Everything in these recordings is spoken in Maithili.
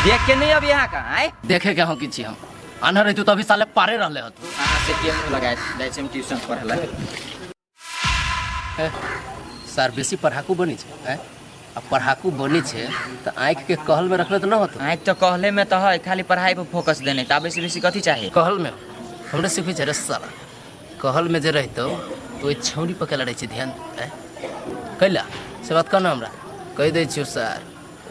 देख के नहीं अभी यहाँ का आए देखे के हो कि छी हम आन्हर रहितु तो अभी साले पारे रहले हतु अहाँ से के मुँह लगाए जाइ छी हम ट्यूशन पढ़े ला ए, सर बेसी पढ़ाकू बनी छै आँय? आ पढ़ाकू बनी छै तऽ आँखिके कहलमे रखले तऽ न होतो आँखि तो कहले में तो है खाली पढ़ाई पर फोकस देने ता बेसी बेसी कथी चाही कहलमे हमरे सिखै छै रे साला कहलमे जे रहितौ तऽ ओहि छौड़ी पर केला रहै छै ध्यान आँय? कैला से बात कहना हमरा कहि दै छियौ सर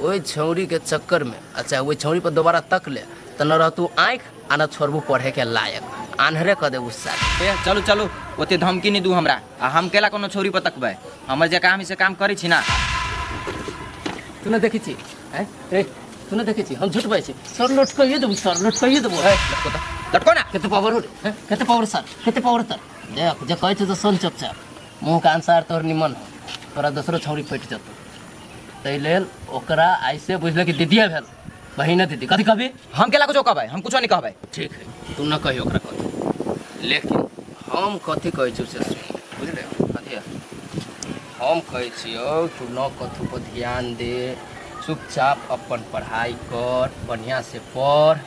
ओहि छौड़ीके चक्करमे अच्छा ओहि छौड़ी पर दोबारा तक ले तऽ न रहतू आँखि आ न छोड़बू पढ़ेके लायक आन्हरे कऽ देबू सर ए चलू चलू ओते धमकी नहीं दू हमरा आ हम केला कोनो छोरी पर तकबै हमर जे काम है से काम करै छी ना तू न देखै छी आँय रे तू न देखै छी हम झूठ बाजै छी सर लटकाइए देबू सर लटकाइए देबू है लटको तऽ लटको ना कते पावर हो रे हैं? कते पावर सर कते पावर तर देख जे कहै छै तऽ सुन चुपचाप मुँहके आंसर तोहर निमन हो तोरा दोसरो छौड़ी पटि जेतौ ताहि लेल ओकरा ऐसे बुझले कि दीदिए भेल बहिने दीदी कथी कहबी हम केला कुछो कहबै हम कुछो नहीं कहबै ठीक है तू न कही ओकरा कथी लेकिन हम कथी कहै छियौ से सुन बुझले कथी है? हम कहै छियौ तू न कथू पर ध्यान दे चुपचाप अपन पढ़ाई कर बढ़िया से पढ़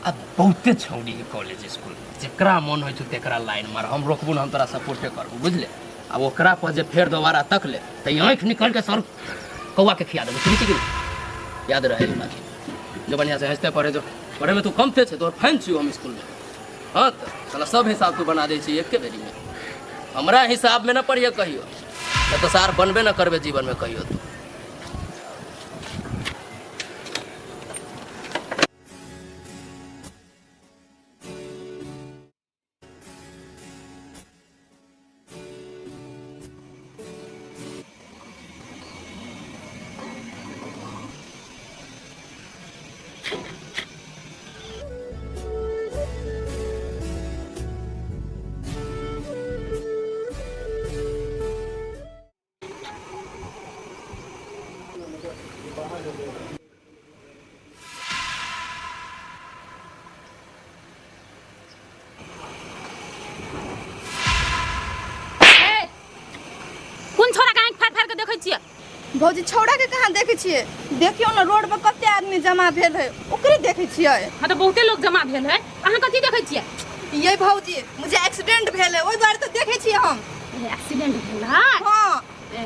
आ बहुते छौड़ी है कॉलेज स्कूल जेकरा मन होइ छौ तेकरा लाइन मार हम रोकबू न हम तोरा सपोर्टे करबू बुझले आ ओकरा पर जे फेर दोबारा तक ले तऽ आँखि निकालि के सर कौआ के खिया देबो सुनै छी कि नहि? याद रहे ई बात जो बढ़िया से हंसते पढ़े जो पढ़े में तू कम थे तोहर फैन छियौ हम स्कूल में हाँ तऽ साला सब हिसाब तू बना दै छी एके बेरी में हमरा हिसाब में न पढ़िए कहियो न तऽ सार बनबे न करबे जीवन में कहियो तू कोन छोरा के आँखि फाड़ि फाड़ि के देखै छियै भौजी छौड़ा के कहाँ देखै छियै देखियौ ने रोड पर कते आदमी जमा भेल है ओकरे देखै छियै हाँ तऽ बहुते लोग जमा भेल है अहाँ कथी देखै छियै ये भौजी मुझे एक्सीडेंट भेल है ओहि दुआरे तऽ देखै छियै हम एक्सीडेंट भेल है हाँ ए,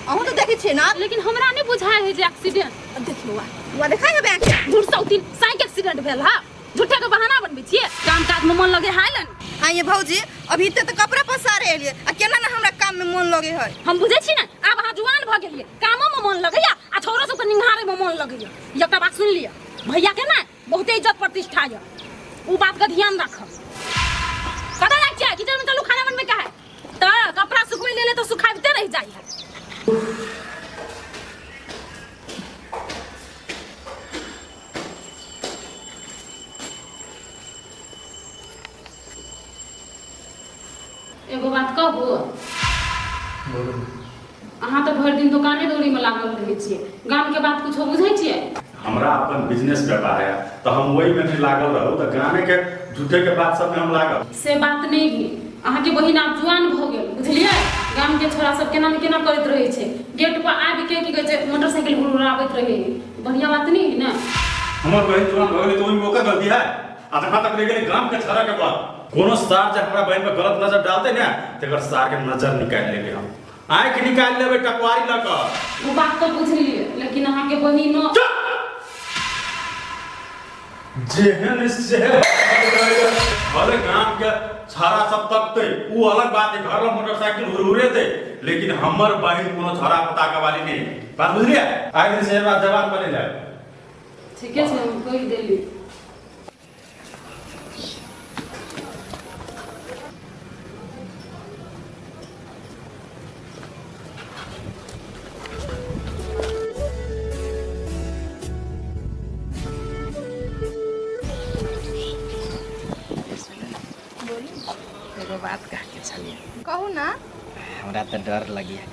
अहूँ तऽ देखै छियै ने लेकिन हमरा नहि बुझाय है जे एक्सीडेंट देखियौ आ हुआ देखा है बैंक झूठ सौतीन साइक एक्सीडेंट भेल है झूठे के बहाना बनबै छियै काम काज में मन लगे है लन हाँ ये भौजी अभी तक तो कपड़ा पसारे एलिए आ केना ना हमरा काम में मन लगे है हम बुझै छी ने आब अहाँ जुआन भऽ गेलियै कामो में मन लगैया आ छोरो सबके निंघारे में मन लगैया एकटा बात सुनि लिअ भैया के ने बहुते इज्जत प्रतिष्ठा यऽ उ बात के ध्यान राखब कतऽ जाइ छियै किचन में चलू खाना बनबै के है तऽ कपड़ा सुखबै लेले तऽ सुखाबिते रहि जाइ है एगो बात कहू अहाँ तऽ भरि दिन दोकाने दौरीमे लागल रहै छियै गामके बात कुछो बुझै छियै हमरा अपन बिजनेस व्यापार है तऽ हम ओहिमे नहि लागल रहू तऽ गामे के झूठे के बात सबमे हम लागल से बात नहि भेल अहाँके बहिन आब जुआन भऽ गेल बुझलियै गामके छोरा सब केना ने केना करैत रहै छै गेट पर आबि के की कहै छै मोटरसाइकिल हुड़हुड़ाबैत रहै है बढ़िआँ बात नहि है ने हमर बहिन जुआन भऽ गेलै तऽ ओहिमे ओकर गलती है आ जहाँ तक रहि गेलै गाम के छड़ा के बात कोनो सार जे हमरा बहिन पर गलत नजर डालते ने तकर सार के नजर निकालि लेबै हम आँखि निकालि लेबै टकवारी लऽ कऽ ओ बात तऽ बुझलियै लेकिन अहाँके बहिनो जेहन से भले गाम के छाड़ा सब तकते उ अलग बात है घर में मोटरसाइकिल हुरहुरेते लेकिन हमर बहिन कोनो छाड़ा पता के वाली नहीं बात बुझलिए आइ दिन से बात जवाब बने जाए ठीके छै हम कहि देली एगो बात कह के छलिए कहू ना हमरा तऽ डर लगिए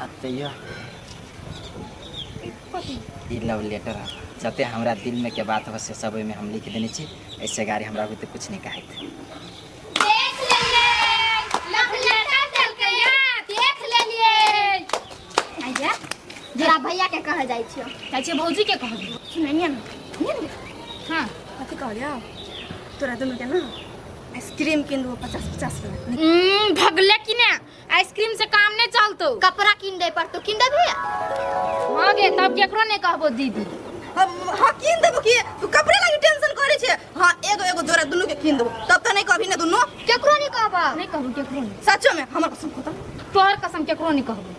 आ तैयो ई लव लेटर है जते हमरा दिल में के बात हो से सब ओहिमे हम लिख देने छी ऐसे गाड़ी हमरा बुते कुछ नहीं कहत देख लेलियै लव लेटर देलकैया देख लेलियै आइया जरा भैया के कह जाइ छियो। जाइ छियै भौजी के कहबै। सुनैया ने। हाँ। कथी कहलियो? तोरा दुनू के ना आइसक्रीम किन देबो 50-50 वाला। भगले कि ने, आइसक्रीम से काम नहीं चलतो। कपड़ा किन दे पड़तो, किन दे भैया? हाँ गे, तब केकरो नहीं कहबो दीदी। हाँ किन देबो की तू कपड़े लागी टेंशन करे छे। हाँ एगो एगो जोड़ा दुनू के किन देबो, तब त नहीं कहबी ने दुनू। केकरो नहीं कहबो। नहीं कहबो केकरो नहीं। सचो में हमर कसम खोता। तोहर कसम केकरो नहीं कहबो।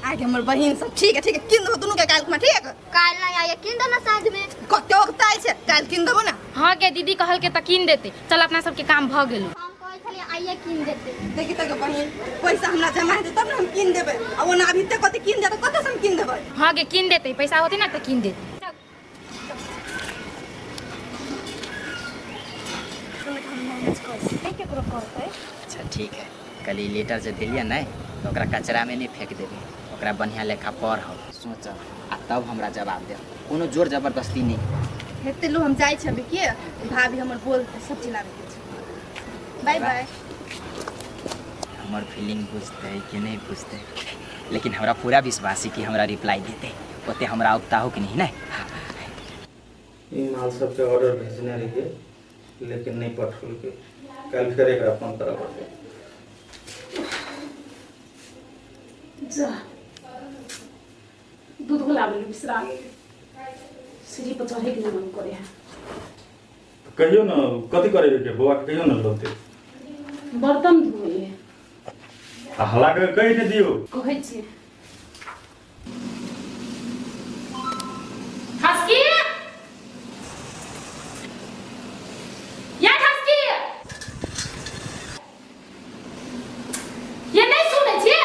आगे हमर बहिन सब ठीक है, ठीक है किन देबो दुनू के काल में, ठीक है? काल नहीं आया किन देना साँझ में। कते ओकताइ छे, काल किन देबो ना। हाँ गे दीदी कहल के त किन देते। चल अपना सबके काम भ गेलो। हम कहै छलियै आइए किन देते। देखी त बहिन पैसा हमरा जमा हेतै तब ना हम किन देबै, आ ओना अभी तक कते किन देतै कते से हम किन देबै। हाँ गे किन देते, पैसा होते ना त किन देते। अच्छा ठीक है, कल ई लेटर जे दिलियै नहीं तो ओकरा कचरा में नहीं फेंक देबै, ओकरा बढ़िया लेखा पढ़ब सोचब आ तब हमरा जवाब देब, कोनो जोर जबरदस्ती नहीं। हेते लो हम जाइ छबे के भाभी हमर बोलते सब्जी लाबे के छै। Bye bye. हमर फीलिंग बुझतै कि नहीं बुझतै, लेकिन हमरा पूरा विश्वास है कि हमरा रिप्लाई देतै, ओते हमरा उकताहो कि नहीं ने। ई माल सबके ऑर्डर भेजने रहिए लेकिन नहीं पठौलकै, काल्हि फेर एकरा फोन करऽ पड़तै। जा दूध गुलाब बिसरा गेलै, सीढ़ी पर चढ़े के मन करे है। कहियो न कथी करे के बौआ के कहियो न लौते। बर्तन धोए आ हला के कहि ने दियो। कहै छी हस्की या हस्की, ये नहीं सुनै छियै,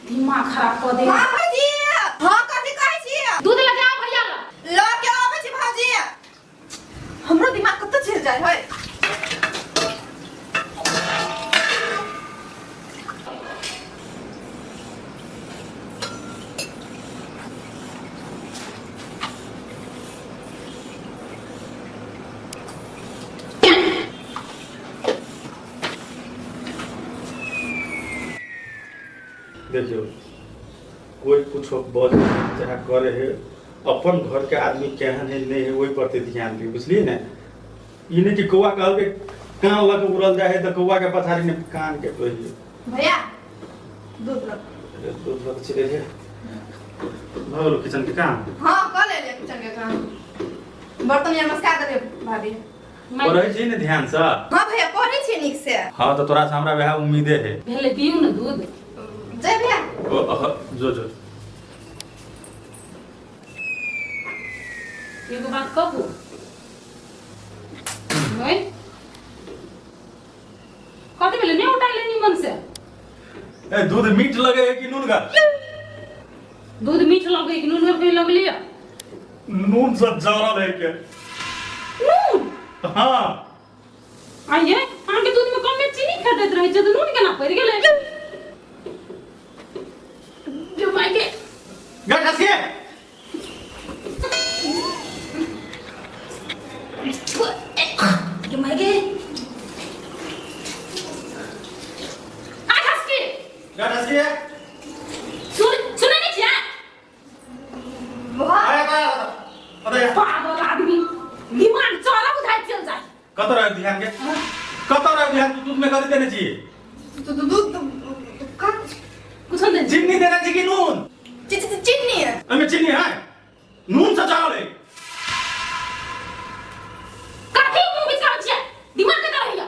दिमाग खराब कऽ दे। हां भौजी, हां कथी कहै छी? दूध लगा भैया ला। ल के आबै छी भौजी। हमरो दिमाग कतऽ चलि जाइ है। देखियो कोई कुछ बजे चाहे करे है, अपन घर के आदमी केहन है नहीं है ओहि पर ध्यान दियौ, बुझलियै ने। ई नहीं कि कौआ कहलकै कान लग उड़ल जाइ है तऽ कौआ के पछाड़ी ने कान के तोड़िए। भैया दूध लग। दूध लग चले जे भऽ गेलो किचन के काम। हां क लेलियै किचन के काम, बर्तन यार मस्का देलियै भाभी। पढ़ै छी ने ध्यान से? हां भैया पढ़ै छी नीक से। हां तऽ तोरा से हमरा वएह उम्मीदे है। भेलै दियौ ने दूध। जय भैया। ओ जो जो एगो बात कहू नहीं कथी भेलै नहीं उठाइले निमन से? ए दूध मीठ लगे है कि नूनगर? दूध मीठ लगे कि नूनगर कहीं लगलिया? नून से जरल है के नून? हाँ। आइए अहाँ के दूध में कम में चीनी खा दैत रहै छै तऽ नून केना पड़ि गेलै? जो माय के गठ हसिए। जो माय के आ हसकी गठ हसिए। सुन सुनै नहीं छियै? अरे अरे पागल आदमी दिमाग चोरा बुझाइ चल जाय। कत रहे ध्यान के? कत रहे ध्यान? तू दूध में कथी देने छी? दूध का कुछ नहीं। चीनी देने छी कि नून? चीनी है। एमे चीनी है? नून से चावल है। कथी मुंह बिचकाबै छियै? दिमाग कतऽ रहैया?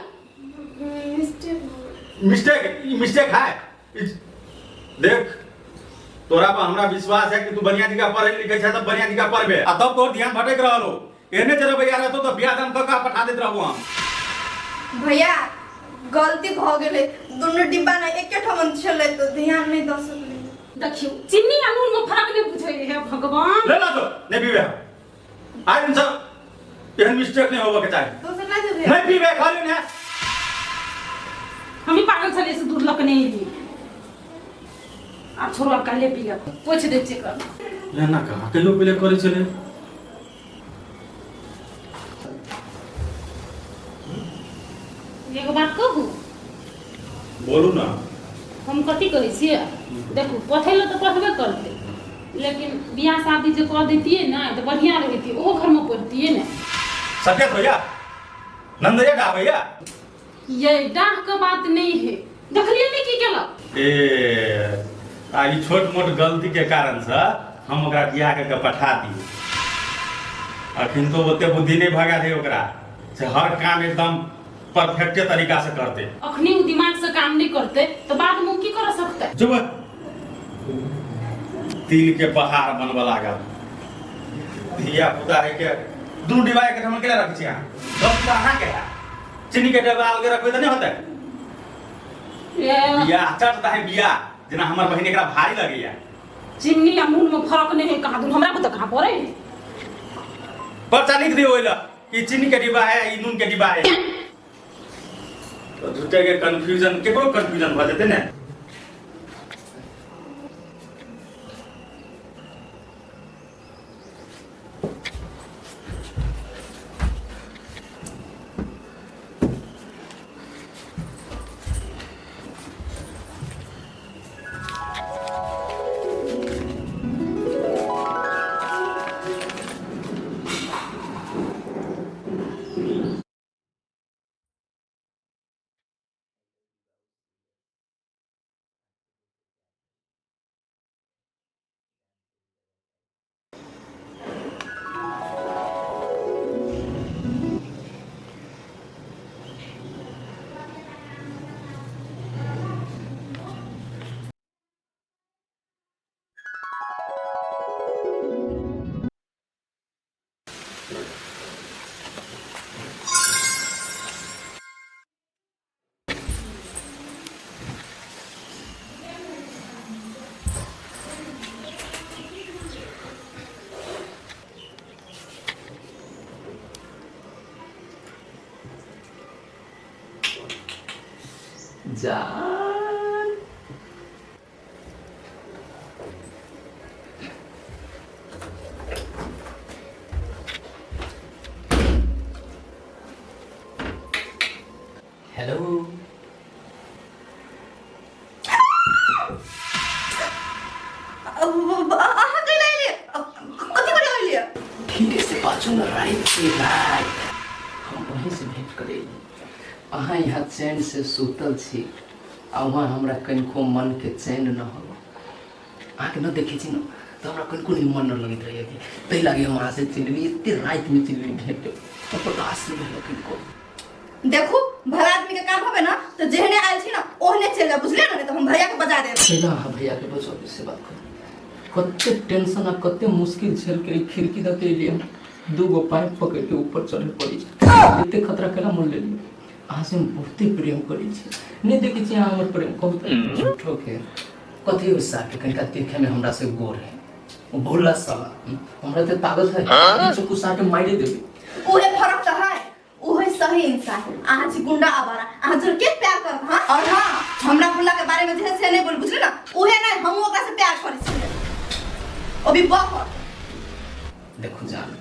मिस्टेक मिस्टेक है। देख तोरा पर हमरा विश्वास है कि तू बढ़िया जगह पढ़े लिखे छै त बढ़िया जगह पढ़बे, आ तब तोर ध्यान भटक रहल हो। एने जे रवैया रहतो त बियाह दान क के पठा देत रहबो हम। भैया गलती भ गेलै, दुनू डिब्बा ने एके ठाम छलै त ध्यान नहीं द सकलियै। देखियौ चीनी आ नून में फर्क नहीं बुझै हे भगवान। ले ला तो नहीं पीबे आज इन सब एहन मिस्टेक नहीं होबे के चाही। दोसर ला देबे। नहीं पीबे खाली ने। हम ही पागल छलियै से दूध लक नहीं एलियै। आब छोड़ू, आब काल्हि पी लेब, पोछि दै छियै एकरा। एना कहाँ कहियो पहिले करै छलै। एगो बात कहू? बोलू ना। हम कथी कहै छियै? देखू पढ़ै लए तऽ पढ़बे करतै लेकिन बियाह शादी जे कऽ दैतियै ने तऽ बढ़िआँ रहितियै ओहो घरमे पढ़तियै ने सकेत भैया नंदया का भैया ये डाह के बात नहीं है देखलियै ने की केलक ए आ ई छोट मोट गलती के कारण से हम ओकरा बियाह करके पठा दिए अखन तो ओते बुद्धि नहीं भगा दे ओकरा से हर काम एकदम परफेक्टे तरीका से करते अखनी उ दिमाग से काम नहीं करते तो बाद में उ की कर सकते चुप तिल के पहाड़ बनबऽ लागल धिया पुता है के दुनू डिब्बा एक ठाम केना रखै छी अहाँ दस डिब्बा अहाँके है चीनी के डिब्बा अलगे रखबै तऽ नहि होतै बियाह चट दही बियाह जेना हमर बहिन एकरा भारी लगैया चीनी आ नून में फर्क नहीं है कहाँ दून हमरा को तो कहाँ पड़े है पर्चा लिख दियौ ओहि लए कि चीनी के डिब्बा है ई नून के डिब्बा है तो झूठे के कंफ्यूजन केकरो कंफ्यूजन भऽ जेतै ने जान हेलो अहाँ कैला एलियै कथी करे एलियै धीरे से बाजू न रात के रात हम वहीं से भेंट करे अहाँ यहाँ चैन से सुतल छी आ वहाँ हमरा कनिको मन के चैन न हो अहाँके न देखै छी न तऽ हमरा कनिको निमन न लगैत रहैए कि ताहि लागी हम अहाँसँ चिन्हली एते रातिमे चिन्हली भेंट तऽ बर्दाश्त नहि भेल कनिको देखू भला आदमी के काम होबे ना तो जेहने आयल छी ना ओहने चलि जाउ बुझलियै ना नहीं तो हम भैया के बजा देब केना अहाँ भैयाके बचाउ से बात करू कते टेंशन आ कते मुश्किल झेल के ई खिड़की दऽ के एलियै हम दू गो पाइप पकड़ि के ऊपर चढ़े पड़ै छै एते खतरा केना मोल लेलियै अहाँ से हम बहुते प्रेम करै छी नहि देखै छी अहाँ हमर प्रेम कहू तऽ झूठो के कथी ओ साके कनिका देखे में हमरा से गोर है ओ भोला साला हमरा ते ताकत है चक्कू साके मारि देबै उहे फर्क तऽ है उहे सही इंसान अहाँ छी गुंडा आवारा अहाँ जर के प्यार करत हाँ और हाँ हमरा बुल्ला के बारे में जे है से नहीं बोल बुझली ना उहे नहीं हम ओकरा से प्यार करै छी अभी बहुत देखू जान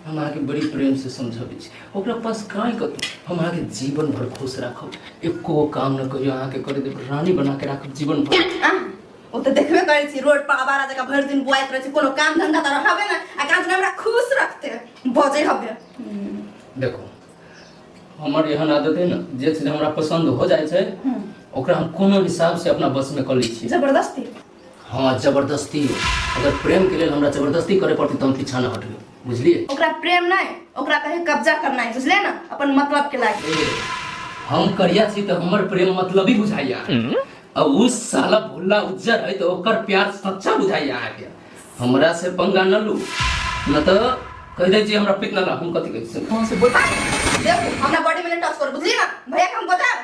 हम अहाँके बड़ी प्रेमसँ समझबै छी ओकरा पास काहे कतौ हम अहाँके जीवन भर खुश राखब एको गो काम न कहियो अहाँके करे देब रानी बना के राखब जीवन भर आह, ओ तऽ देखबे करै छी रोड पर आवारा जकाँ भरि दिन बुआइत रहै छी कोनो काम धंधा तऽ रहबे ने आ काज हमरा खुश रखते बजै हबे देखू हमर एहन आदत है ने जे चीज हमरा पसन्द हो जाइ छै ओकरा हम कोनो हिसाबसँ अपना बसमे कऽ लै छी जबरदस्ती हाँ जबरदस्ती अगर प्रेम के लेल हमरा जबरदस्ती करे पड़तै तऽ हम पीछा न हटबै बुझलिए ओकरा प्रेम नहीं ओकरा कहे कब्जा करना है बुझले ना अपन मतलब के लायक ए, हम करिया छी तऽ हमर प्रेम मतलबी बुझाइया आ उ साला भुल्ला उज्जर है तऽ ओकर प्यार सच्चा बुझाइया अहाँके हमरा से पंगा न लू न तऽ कहि दै छी हमरा पित न ला हम कथी कहै छी कहाँ से बोल देखो हमरा बॉडी में टच कर बुझली ना भैया के हम बताब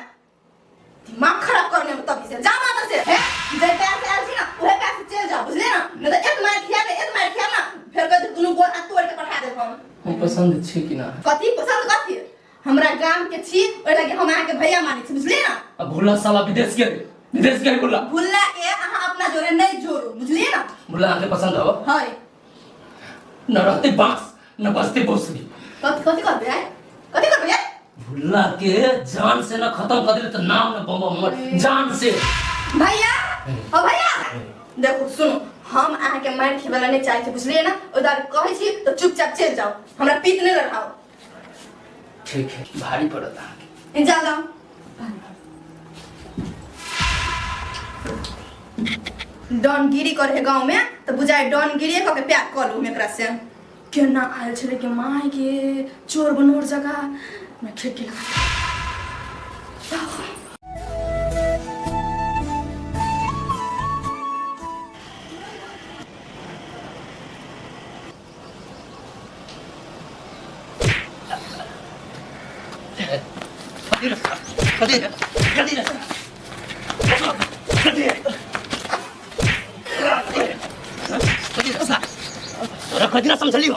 दिमाग खराब करने में तभी से जा माता से हैं जे पैर से आयल छी ना उहे पैर से चल जा बुझले ना नहीं तो एक मार खिया दे एक मार खिया ना फिर कह दे दुनू गोर हाथ तोड़ के पठा देब हम हम पसंद छी कि ना कथी पसंद कथी हमरा गाम के छी ओहि लगे हम अहाँ के भैया मानै छी बुझलिए ना आ भुल्ला साला विदेश के विदेश के भुल्ला भुल्ला के अहाँ अपना जोरे नहीं जोड़ू बुझलिए ना भुल्ला अहाँके पसंद हो हाय न रहते बांस न बजते भोसड़ी कथी कथी करबै आइ कथी करबै आइ भुल्ला के जान से न खत्म कर दिले तो नाम न बम हमर जान से भैया ओ भैया देखो सुनो, हम अहाँके मारि खेबै लए नहि चाहै छी, बुझलियै ने? ओहि दुआरे कहै छी तऽ चुपचाप चलि जाउ, हमरा पीत नहि लड़ाउ। ठीक है, भारी पड़त अहाँके। जा जाउ। डॉनगिरी करे है गाँव में तऽ बुझाइ डॉनगिरिये कऽ के प्यार कऽ लू हम एकरा से। केना आयल छलै कि माय के चोर बनोर जगह मैं खिड़की लगा कथी कथी कथी कथी तोरा कथी ना समझलियो?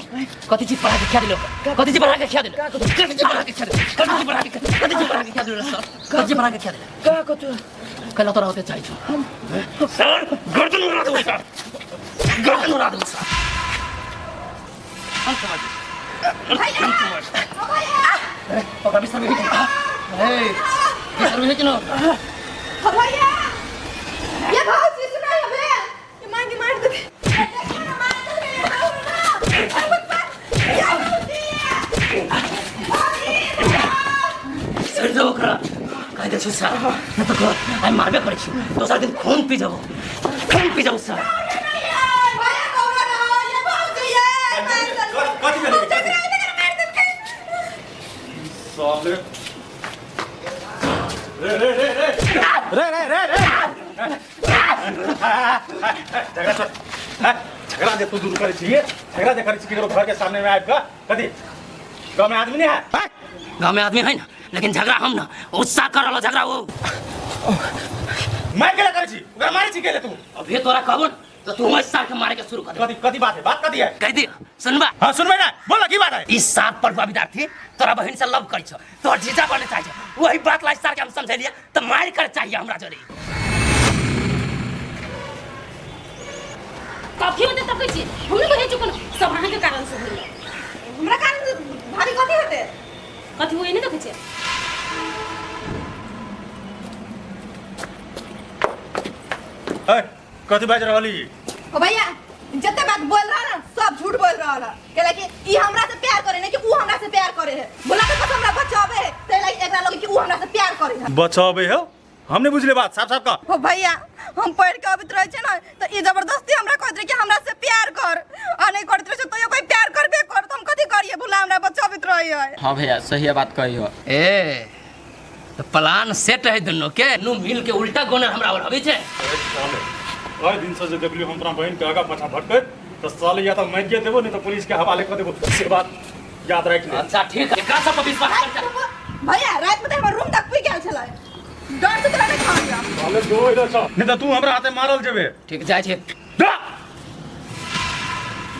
कथी चीज पढ़ा के खिया दिलो? कथी चीज पढ़ा के खिया दिलो? कथी चीज पढ़ा के खिया दिलो? कथी चीज पढ़ा के, कथी चीज पढ़ा के खिया दिलो सर? कथी चीज पढ़ा के खिया दिलो? का कथी कल तोरा होते चाहि छौ सर, गर्दन उड़ा देबो सर, गर्दन उड़ा देबो सर। हम समझ ओकरा बिस्तर में, ए बिस्तर में कि न भैया, ये भौजी सुनाई हमें ये मार के मार दे, मार दे। सर दो ओकरा, कह दे सर, न तो आई मारबे करै छी, दोसर दिन खून पी जाबो, खून पी जाबो सर। भैया कौरा रहो, ये भौजी ये कथी भेलै? साले, रे रे रे रे रे रे रे रे, झगड़ा छोड़, झगड़ा जे तू दूर करै छी, झगड़ा जे करै छी केकरो घर के सामने में आबि कऽ, कथी गाँव में आदमी नहीं है? गाँव में आदमी है ना, लेकिन झगड़ा हम ना उत्साह कर रहलो झगड़ा वो मार के करै छी, ओकरा मारै छी केले तू? अभी तोरा कहबो न तो तू वही सार के मारे के शुरू कर दे। कथी कथी बात है? बात कथी है? कह दे, सुनबा? हाँ सुनबै ना, बोल ना की बात है? इस सात पढ़ुआ विद्यार्थी तोरा बहन से लव करै छौ, तोहर जीजा बने चाहै छौ, वही बात ला सार के हम समझेलिए तो मार कर चाहिए हमरा जोड़ी। कथी होते तकै छी? हम नहि कहै छी कोनो, सब अहाँके कारण से होइए। हमरा कारण से भारी कथी हेतै? कथी होइए नहि देखै छियै? ए कथी बाजि रहली? ओ भैया, जते बात बोल रहा ना सब झूठ बोल रहा है। कहला कि ई हमरा से प्यार करे, नहीं कि ऊ हमरा से प्यार करे है। बोला के बस हमरा बचावे है, ते लागी एकरा लगे कि ऊ हमरा से प्यार करे है। बचावे है? हम नहीं बुझले बात, साफ साफ कह। ओ भैया, हम पढ़ के अबैत रहे छे ना त ई जबरदस्ती हमरा कहत रहे कि हमरा से प्यार कर, आ नहीं करत रहे तो कोई प्यार करबे कर, त हम कथी करिए? भुला हमरा बचाबैत रहे है। हाँ भैया, सही बात कही हो। ए तो प्लान सेट है दुनू के नु मिल के उल्टा गोनर हमरा और अबै छै। ओहि दिन से जे देखलियो हम अपना बहन के आगा पाछा भटकैत तऽ साले या तऽ मारिए देबो, नहीं तऽ पुलिस के हवाले कऽ देबो, से बात याद राखि ले। अच्छा ठीक है, एकरा सब पर विश्वास कर चल। भैया रात में त हमर रूम तक पुई गेल छलै, डर से तोरा नहीं खान। साले जो इधर छ, नहीं तऽ तू हमरा हाथे मारल जेबे। ठीक जाइ छै। जा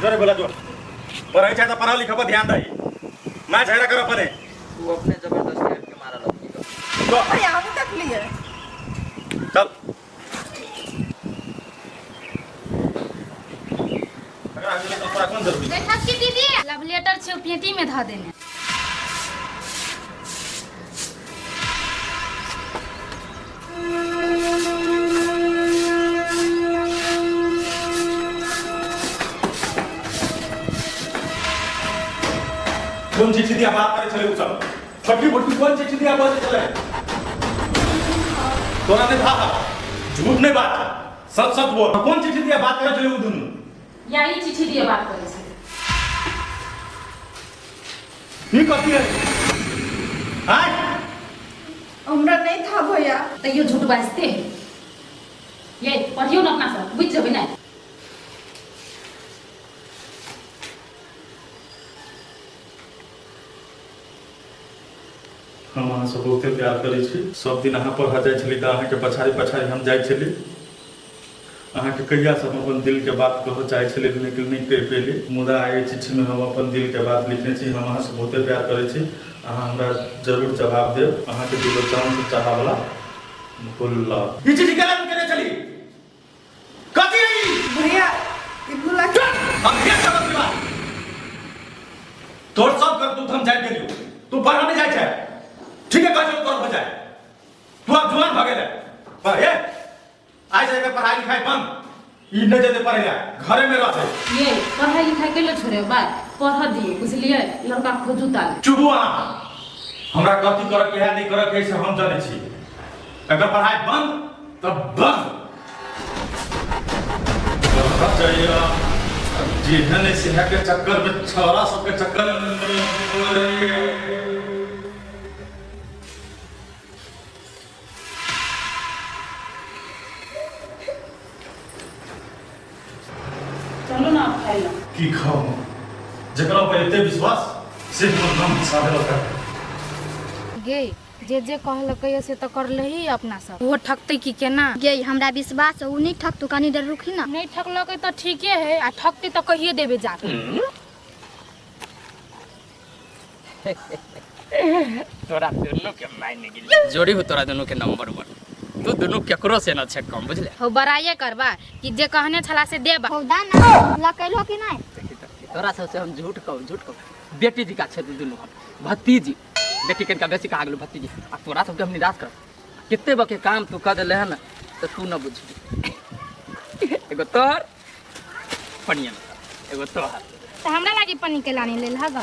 जरे बोला, जो पढ़ै छै तऽ पढ़ा लिखा पर ध्यान दही, मैं झगड़ा कर अपने। तू अपने जबरदस्ती आबि के मारल अथी। जो भैया हम तक लिए चल, झगड़ा गेलै तऽ तोरा कोन जरूरी? देखब कि दीदी, लव लेटर छै, पेटी में धऽ देने। कोन चिट्ठी दिया बात करै छलै उ सब छोटकी मोटकी? कोन चिट्ठी दिया बजै छलै? तोरा नहीं था, झूठ नहीं बात, सच सच बोल, कोन चिट्ठी दिया बात करै छलै उ दुनू? या ई चिट्ठी दिए बात करै छै। ई कथी है? आय हमरा नहीं था भैया। तैयो झूठ बाजते है। ये पढ़ियो न अपना सब बुझि जेबै ने। हम अहाँसँ बहुते प्यार करै छी। सब दिन अहाँ पढ़ऽ जाइ छली तऽ अहाँके पछाड़ी पछाड़ी हम जाइ छली। अहाँके कहियासँ हम अपन दिलके बात कहऽ चाहै छली, लेकिन नहि कहि पेली। मुदा एहि चिट्ठीमे हम अपन दिलके बात लिखने छी। हम अहाँसँ बहुते प्यार करै छी, अहाँ हमरा जरूर जवाब देब। अहाँके दिलो जानसँ चाहऽवला भुल्ला। ई चिट्ठी केना केने छली? कथी है ई? भैया ई भुला के हम फेर करब विवाह। तोर सब करतूत हम जानि गेलियौ। तू पढ़ऽ नहि जाइ छै, ठीके कहै छौ, तोर भऽ जाय। तू आब जुआन भऽ गेलै। ए आइ से एकर पढ़ाई लिखाई बंद। ई नहि जेतै पढ़ै लए, घरे में रहतै। ये पढ़ाई लिखाई के ले छोड़े बा, पढ़ दिए बुझलिए, लड़का खोजू ताल। चुपू अहाँ, हमरा कथी करऽ के है नहि करऽ के है से हम जानै छी। अगर पढ़ाई बंद तऽ बंद। जाइया जेहन है सेह के चक्कर में, छौड़ा सबके चक्कर में। चलू ना आप खाइ ला। की खाऊ, जकरा पर एते विश्वास से हमर नाम फंसा देलक। गे जे जे कहलकै से तऽ करलही अपना सब, ओहो ठकतै की केना? गे हमरा विश्वास है, उ नहीं ठकतौ, कनी देर रुकी ना। नहीं ठकलकै तऽ ठीके है, आ ठकतै तऽ कहिए देबे जाके। तोरा दुनू के माय निकल जोड़ी हो, तोरा दुनू के नंबर वन, तू दुनू केकरो से न छे कम, बुझले? हो बड़ाइए करबा कि जे कहने छला से देबा। हो दा ना लकैलो कि नहीं? तोरा सबसे हम झूठ कहू, झूठ कहू, बेटी जी का छे दुनू, हम भतीजी बेटी कनिका बेसी कहा गेलौ भतीजी, आ तोरा सबके हम निराश कर कितने बके काम तू कर देले है ना, तो तू न बुझबी। एगो तोहर पनिया, एगो तोहर। तऽ हमरा लागी पन्नी के लानी लेल हगा।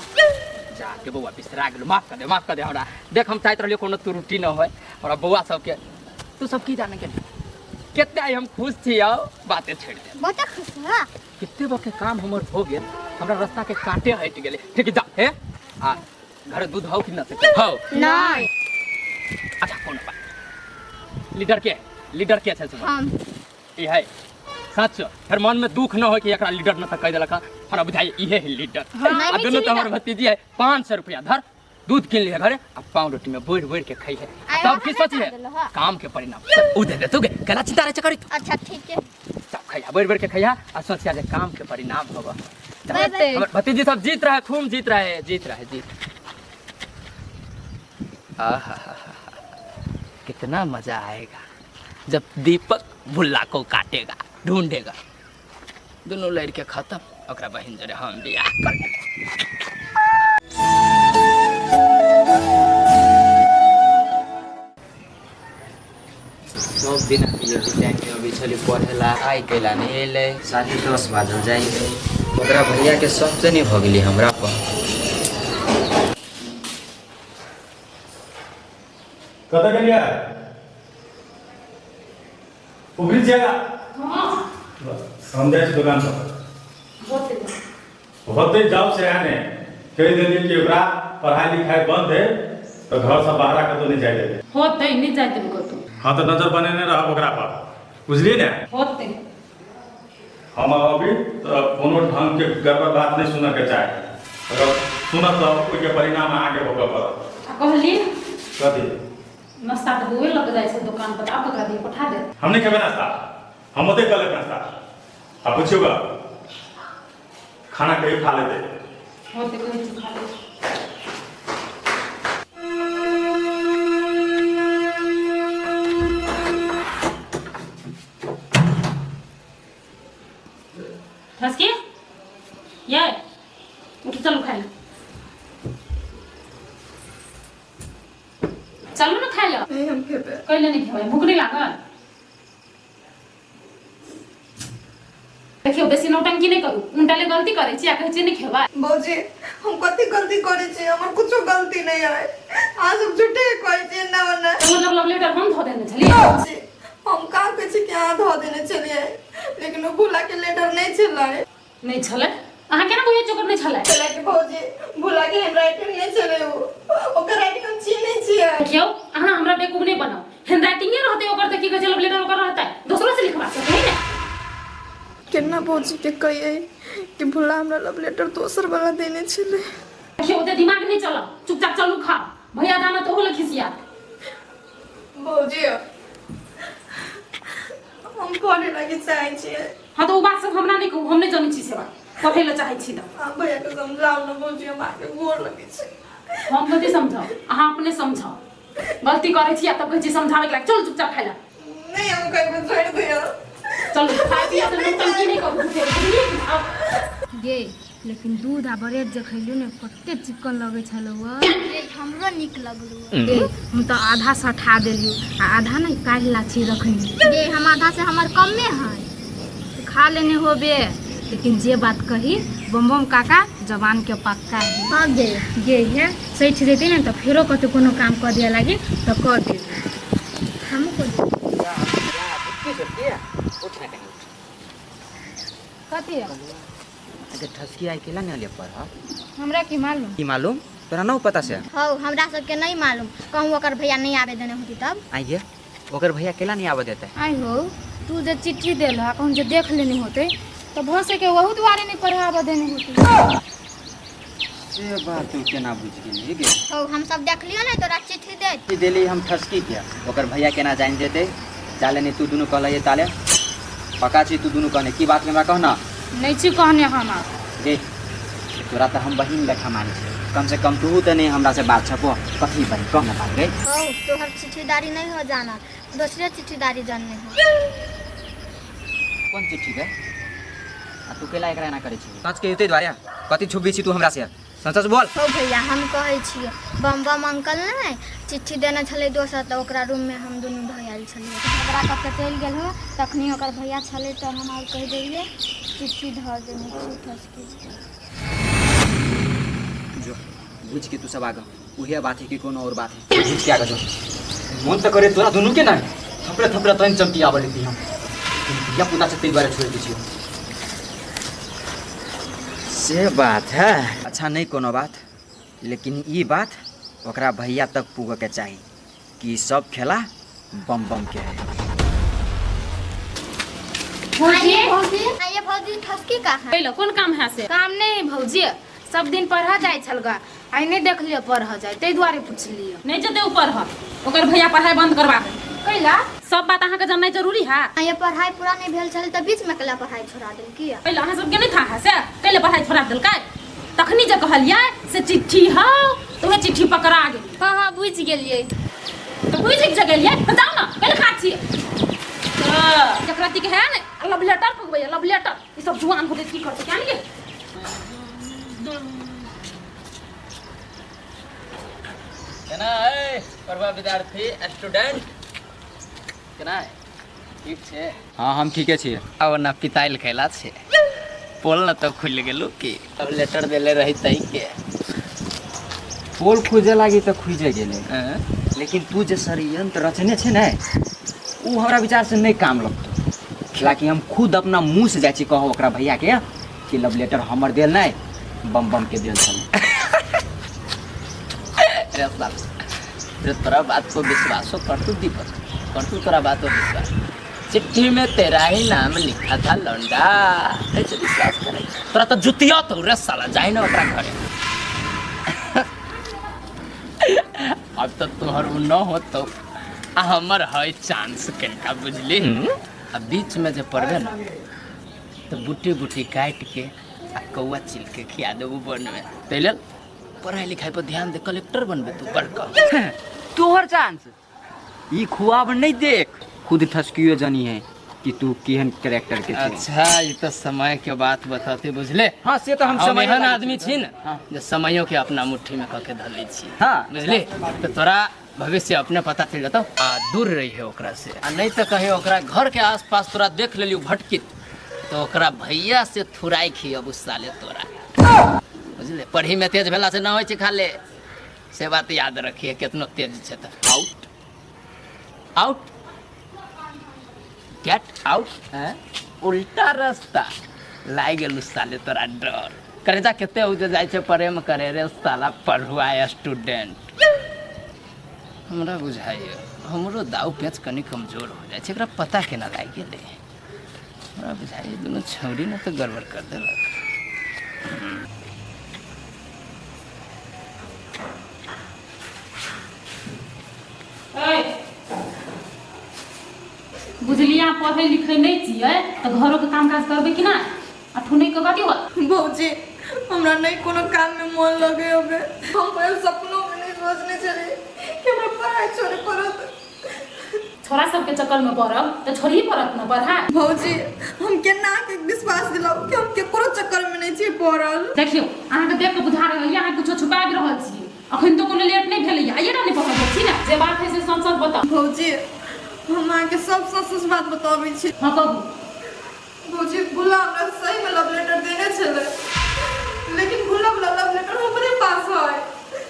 जा के बौआ बिसरा गेलो, माफ कर दे, माफ कर दे हमरा। देख हम चाहत रहलियो कोनो त्रुटि न होय हमरा बौआ सबके, तू सब की जाने के कितना हम खुश छी, आओ बातें छोड़ दे। बहुत खुश है। कितने बके काम हमर हो गेल, हमरा रास्ता के कांटे हट गेले। ठीक जा हे, आ घर दूध हौ कि न से हौ? नहीं। अच्छा कौन बात, लीडर के, लीडर के छै से हम ई है सच, फिर मन में दुख न हो कि एकरा लीडर न त कह देलक, हमरा बुझाइ इहे है लीडर। नहीं आ दुनू छी तो हमर लीडर। भतीजी है, 500 रुपया धर दूध किन लिहे घरे, आ पाव रोटी में बोर बोर के खाई है। आय तब वहाँ की नहीं सोची है खा देलो, हाँ। काम के परिणाम उ दे दे तू के केना चिंता रहे करी तू। अच्छा ठीक है, तब खैया बोर बोर के खैया आ सोचिया जे काम के परिणाम होगा। Bye bye. हमर भतीजी सब जीत रहा है, खूब जीत रहा है, जीत रहा है, जीत। आहा कितना मजा आएगा जब दीपक भुल्ला को काटेगा, ढूंढेगा। दोनों लड़के खत्म, ओकरा बहिन जरे हम बियाह कर लेबै। सब दिन ये टाइम में अबै छली पढ़ेला, आइ कैला नहि एलै? 10:30 बाजल जाइ है, ओकरा भैया के सबसे नहि भऽ गेलै हमरा पर। कतऽ गेलियै? उभरी जाएगा। हम जाइ छी दुकान पर। होते जाओ से आने कहि देलियै कि ओकरा पढ़ाई लिखाई बंद है तो घर से बाहर कतौ नहीं जाय देबै। होतै, नहि जाय देबै कतौ। हाँ तो नजर बनेने रहब ओकरा पर, बुझलियै ने? होतै। हम अभी तो कोनो ढंग के गड़बड़ बात नहीं सुनऽ के चाही, अगर सुनब तऽ ओहिके परिणाम अहाँके भोगऽ पड़त। आ कहली कथी? नाश्ता तऽ बौए लऽ के जाइ छै दोकान पर, आब ककरा दियै? पठा दे। हम नहीं खेबै नाश्ता, हम ओतै कऽ लेब नाश्ता। आ पुछियौ ग खाना कहियो खा लेतै। होतै, कहै छी खा ले। ठसकी ये उठ, चलू खाइ लए, चलू ने खाइ लए। नहीं हम खेबै। कैले नहीं खेबै? भूख नहीं लागल? देखियौ बेसी नौटंकी नहि करू, उनटाले गलती करै छी आ कहै छी नहि खेबै। भौजी हम कथी गलती करै छी? हमर कुछो गलती नहीं है, अहाँ सब झूठे कहै छी एना ओना। मतलब लव लेटर हम धऽ देने छलियै? भौजी हम कहाँ कहै छी कि अहाँ धऽ देने छलियै, लेकिन ओ भुला के लेटर नहीं छलै। नहि छलै? अहाँ केना बुझै छी ओकर नहि छलै? छलै कि भौजी, भुला के हैंडराइटिंग नहीं छलै, ओ ओकर राइटिंग हम चिन्है छियै। देखियौ अहाँ हमरा बेवकूफ नहि बनाउ, हैंडराइटिंगे रहतै ओकर तऽ की कहै छै लव लेटर ओकर रहतै, दोसरो से लिखवा सकै ने। केना भौजी के कहियै कि भुला हमरा लव लेटर दोसर वाला देने छलै? देखियौ ओते दिमाग नहि चलाउ, चुपचाप चलू खाओ, भैया दाना तऽ ओहो लए खिसियात। भौजी हम पढ़े लागी चाहै छियै। हाँ तऽ ओ बात सब हमरा नहि कहू, हम नहि जनै छी से बात, पढ़ै लए चाहै छी तऽ अहाँ भैया के समझाउ ने भौजी, हम अहाँके गोर लगै छी। हम कथी समझाउ, अहाँ अपने समझाउ, गलती करै छी आ तब कहै छी समझाबै के, चलू चुपचाप खाइ लए। नहीं हम कहियो छोड़ि दियौ। चलू खाइ पियै तऽ नौटंकी नहि करू, बुझलियै? आब गे लेकिन दूध आ ब्रेड जे खैलियौ ने कते चिकन लगै छलौ। गे हमरो नीक लगलौ। गे हम तऽ आधा सठा देलियौ आ आधा ने काल्हि लाछी रखनी। गे हम आधा से हमर कमे है। खा लेने होबे, लेकिन जे बात कही बम बम काका जबान के पक्का है। हाँ गे। गे है सठि जेतै ने तऽ फेरो कतौ कोनो काम कऽ दिअ लागी तऽ कऽ देबै। हमहूँ कऽ देबै। उठ ना कहीं। कथी? अच्छा ठसकी आई केला नहीं पर हा? हमरा की मालूम। की मालूम तोरा न पता से? हौ, हमरा सबके नहीं मालूम, कहूँ ओकर भैया नहीं आबे देने होती तब। आइए ओकर भैया केला नहीं आबे देते? आइ हो, तू जे चिट्ठी देल ह कहूँ जे देख लेने होते तो भऽ सके वहू दुआरे नहीं पढ़ाबऽ देने होते। से बात तू केना बुझि गेली गे? हौ, हम सब देखलियो ने तोरा चिट्ठी देत। की देली हम ठसकी के, ओकर भैया केना जानि जेतै? चाले नहीं तू दुनू कहलियै ताले पका छी तू दुनू कहने की बात हमरा कहना? नहीं छी कहने हम आब। गे तोरा तऽ हम बहिन लेखा मानै छी, कम से कम तू तऽ नहीं हमरा से बात छपो कथी बहिन कह ना बात गे। हौ, तोहर चिट्ठीदारी नहीं हो जाना, दोसरे चिट्ठीदारी जानने हो। कोन चिट्ठी गे? आ तू केला एकरा एना करै छी? सच के एते द्वारे कथी छुपबै छी तू हमरा से? सच सच बोल। हौ भैया, हम कहै छियै बम बम अंकल ने चिट्ठी देने छलै दोसर, तऽ ओकरा रूम में हम दुनू धोयल छलियै। झगड़ा कऽ के चलि गेलहुँ, तखनी ओकर भैया छलै तऽ हम आर कहि देलियै चिट्ठी धऽ देने छी ठसकी। जो बुझ के तू सब आगा उहे बात है कि कोनो और बात है, बुझ के आगा जो मन तऽ करे तोरा दुनू के नहीं थपड़े थपड़े तैन चमकी आबऽ लेती हम धिया पुता से ताहि दुआरे छोड़ि दै छियौ। से बात है। अच्छा नहीं कोनो बात, लेकिन ई बात ओकरा भैया तक पुगऽ के चाही कि सब खेला बम बम के है। भौजी, आइए भौजी, ठसकी कहाँ है? कैला कोन काम है से? काम नहीं है भौजी, सब दिन पढ़ऽ जाइ छल गा, आइ नहीं देखलियै पढ़ऽ जाइ ताहि दुआरे पुछलियै। नहीं जेतै उ पढ़ऽ, ओकर भैया पढ़ाई बंद करवा दे। कैला? सब बात अहाँके जाननाइ जरूरी है? आइए पढ़ाई पूरा नहीं भेल छलै तऽ बीच में कैला पढ़ाई छोड़ा देलकी? कैला अहाँ सबके नहीं था है से? कैला पढ़ाई छोड़ा देलकै? तखनी जे कहलियै से चिट्ठी हौ तऽ उहे चिट्ठी पकड़ा गेल। हाँ हाँ बुझि गेलियै। तऽ बुझि जे गेलियै तऽ जाउ ने, कैला खाट छियै? तऽ जकरा के है ने लव लेटर पकबैया, लव लेटर ई सब जुआन होतै की करतै क्या नहीं? केना है पढ़वा विद्यार्थी स्टूडेंट केना है? ठीक छै? हाँ हम ठीके छियै। अब ना पिताइल कैला छै पोल न तो खुलि गेलू की अब लेटर देले रही तई के पोल खुजे लागी तऽ खुजे गेलै, लेकिन तू जे षड्यंत्र रचने छै ने उ हमरा विचार से नहीं काम लगतौ। हालांकि हम खुद अपना मुँह से जाइ छी कहब ओकरा भैया के कि लव लेटर हमर देल नहीं बम बम के देल छलै। अरे साला, रे तोरा बात को विश्वासो कर तू दीपक, कर तू तोरा बात को विश्वास। चिट्ठी में तेरा ही नाम लिखा था लौंडा, ऐसे विश्वास करे तोरा तो जुतिया तो रे साला जाई ना ओकरा घरे। अब तो तोहर उ न हो तो आ हमर है चांस कनिका बुझली। आ बीच में जे पड़बे ना तो बूटी बूटी काटि के आ कौआ चिल के खिया देबू वन में। ताहि लेल पढ़ाई लिखाई पर ध्यान दे, कलेक्टर बनबे तू बड़का। तोहर चांस ई खुआब नहीं देख, खुद ठसकियो जानी है कि तू केहन कैरेक्टर के छी। अच्छा ई तो समय के बात बताते बुझले। हाँ से तो हम हम समय एहन आदमी छी ने जे समयो के अपना मुट्ठी में कऽ के धऽ लै छी। हाँ। बुझली? तो तोरा भविष्य अपने पता चलि जेतौ। आ दूर रही है ओकरा से, आ नहीं तो कहीं ओकरा घर के आसपास तोरा देख लेलियो भटकित तो ओकरा भैया से थुराई खियबू साले तोरा। बुझले? पढ़ी में तेज भेला से न होइ छै खाले, से बात याद रखिए। केतनो तेज छै तऽ आउट आउट गेट आउट हैं उल्टा रास्ता लागि गेलु साले तोरा डर। करेजा कते उजे जाइ छै प्रेम करे रे साला पढ़ुआ स्टूडेंट। हमरा बुझाइए हमरो दाव पेच कनि कमजोर हो जाइ छै, एकरा पता केना लागि गेलै? हमरा बुझाइए दुनू छौड़ी ने तऽ गड़बड़ कर देलक। बुझलियै पढ़ै लिखै नहि छियै तऽ घरोके काम काज करबै कि नहि? आ ठुनै के कथी होत? भौजी, हमरा नहीं कोनो काम में मन लगे होबे। हम पहले सपनों में नहीं सोचने छलियै कि हमरा पढ़ाई छोड़े पड़त। छोरा सबके चक्कर में पड़ब तऽ छोड़ही पड़त न पढ़ाई। भौजी, हम केना के विश्वास दिलाउ कि हम केकरो चक्कर में नहीं छी पड़ल। देखियौ अहाँके देख के बुझा रहल यऽ अहाँ कुछो छुपाबि रहल छियै। अखन तऽ कोनो लेट नहि भेलैया, आइए ने पढ़ल छी ने, जे बात है से सच सच बताउ। भौजी, हम अहाँके सब सच सच बात बताबै छी। हाँ कहू। भौजी भुला हमरा सही में लव लेटर देने छलै, लेकिन भुला वाला लव लेटर हमरे पास है,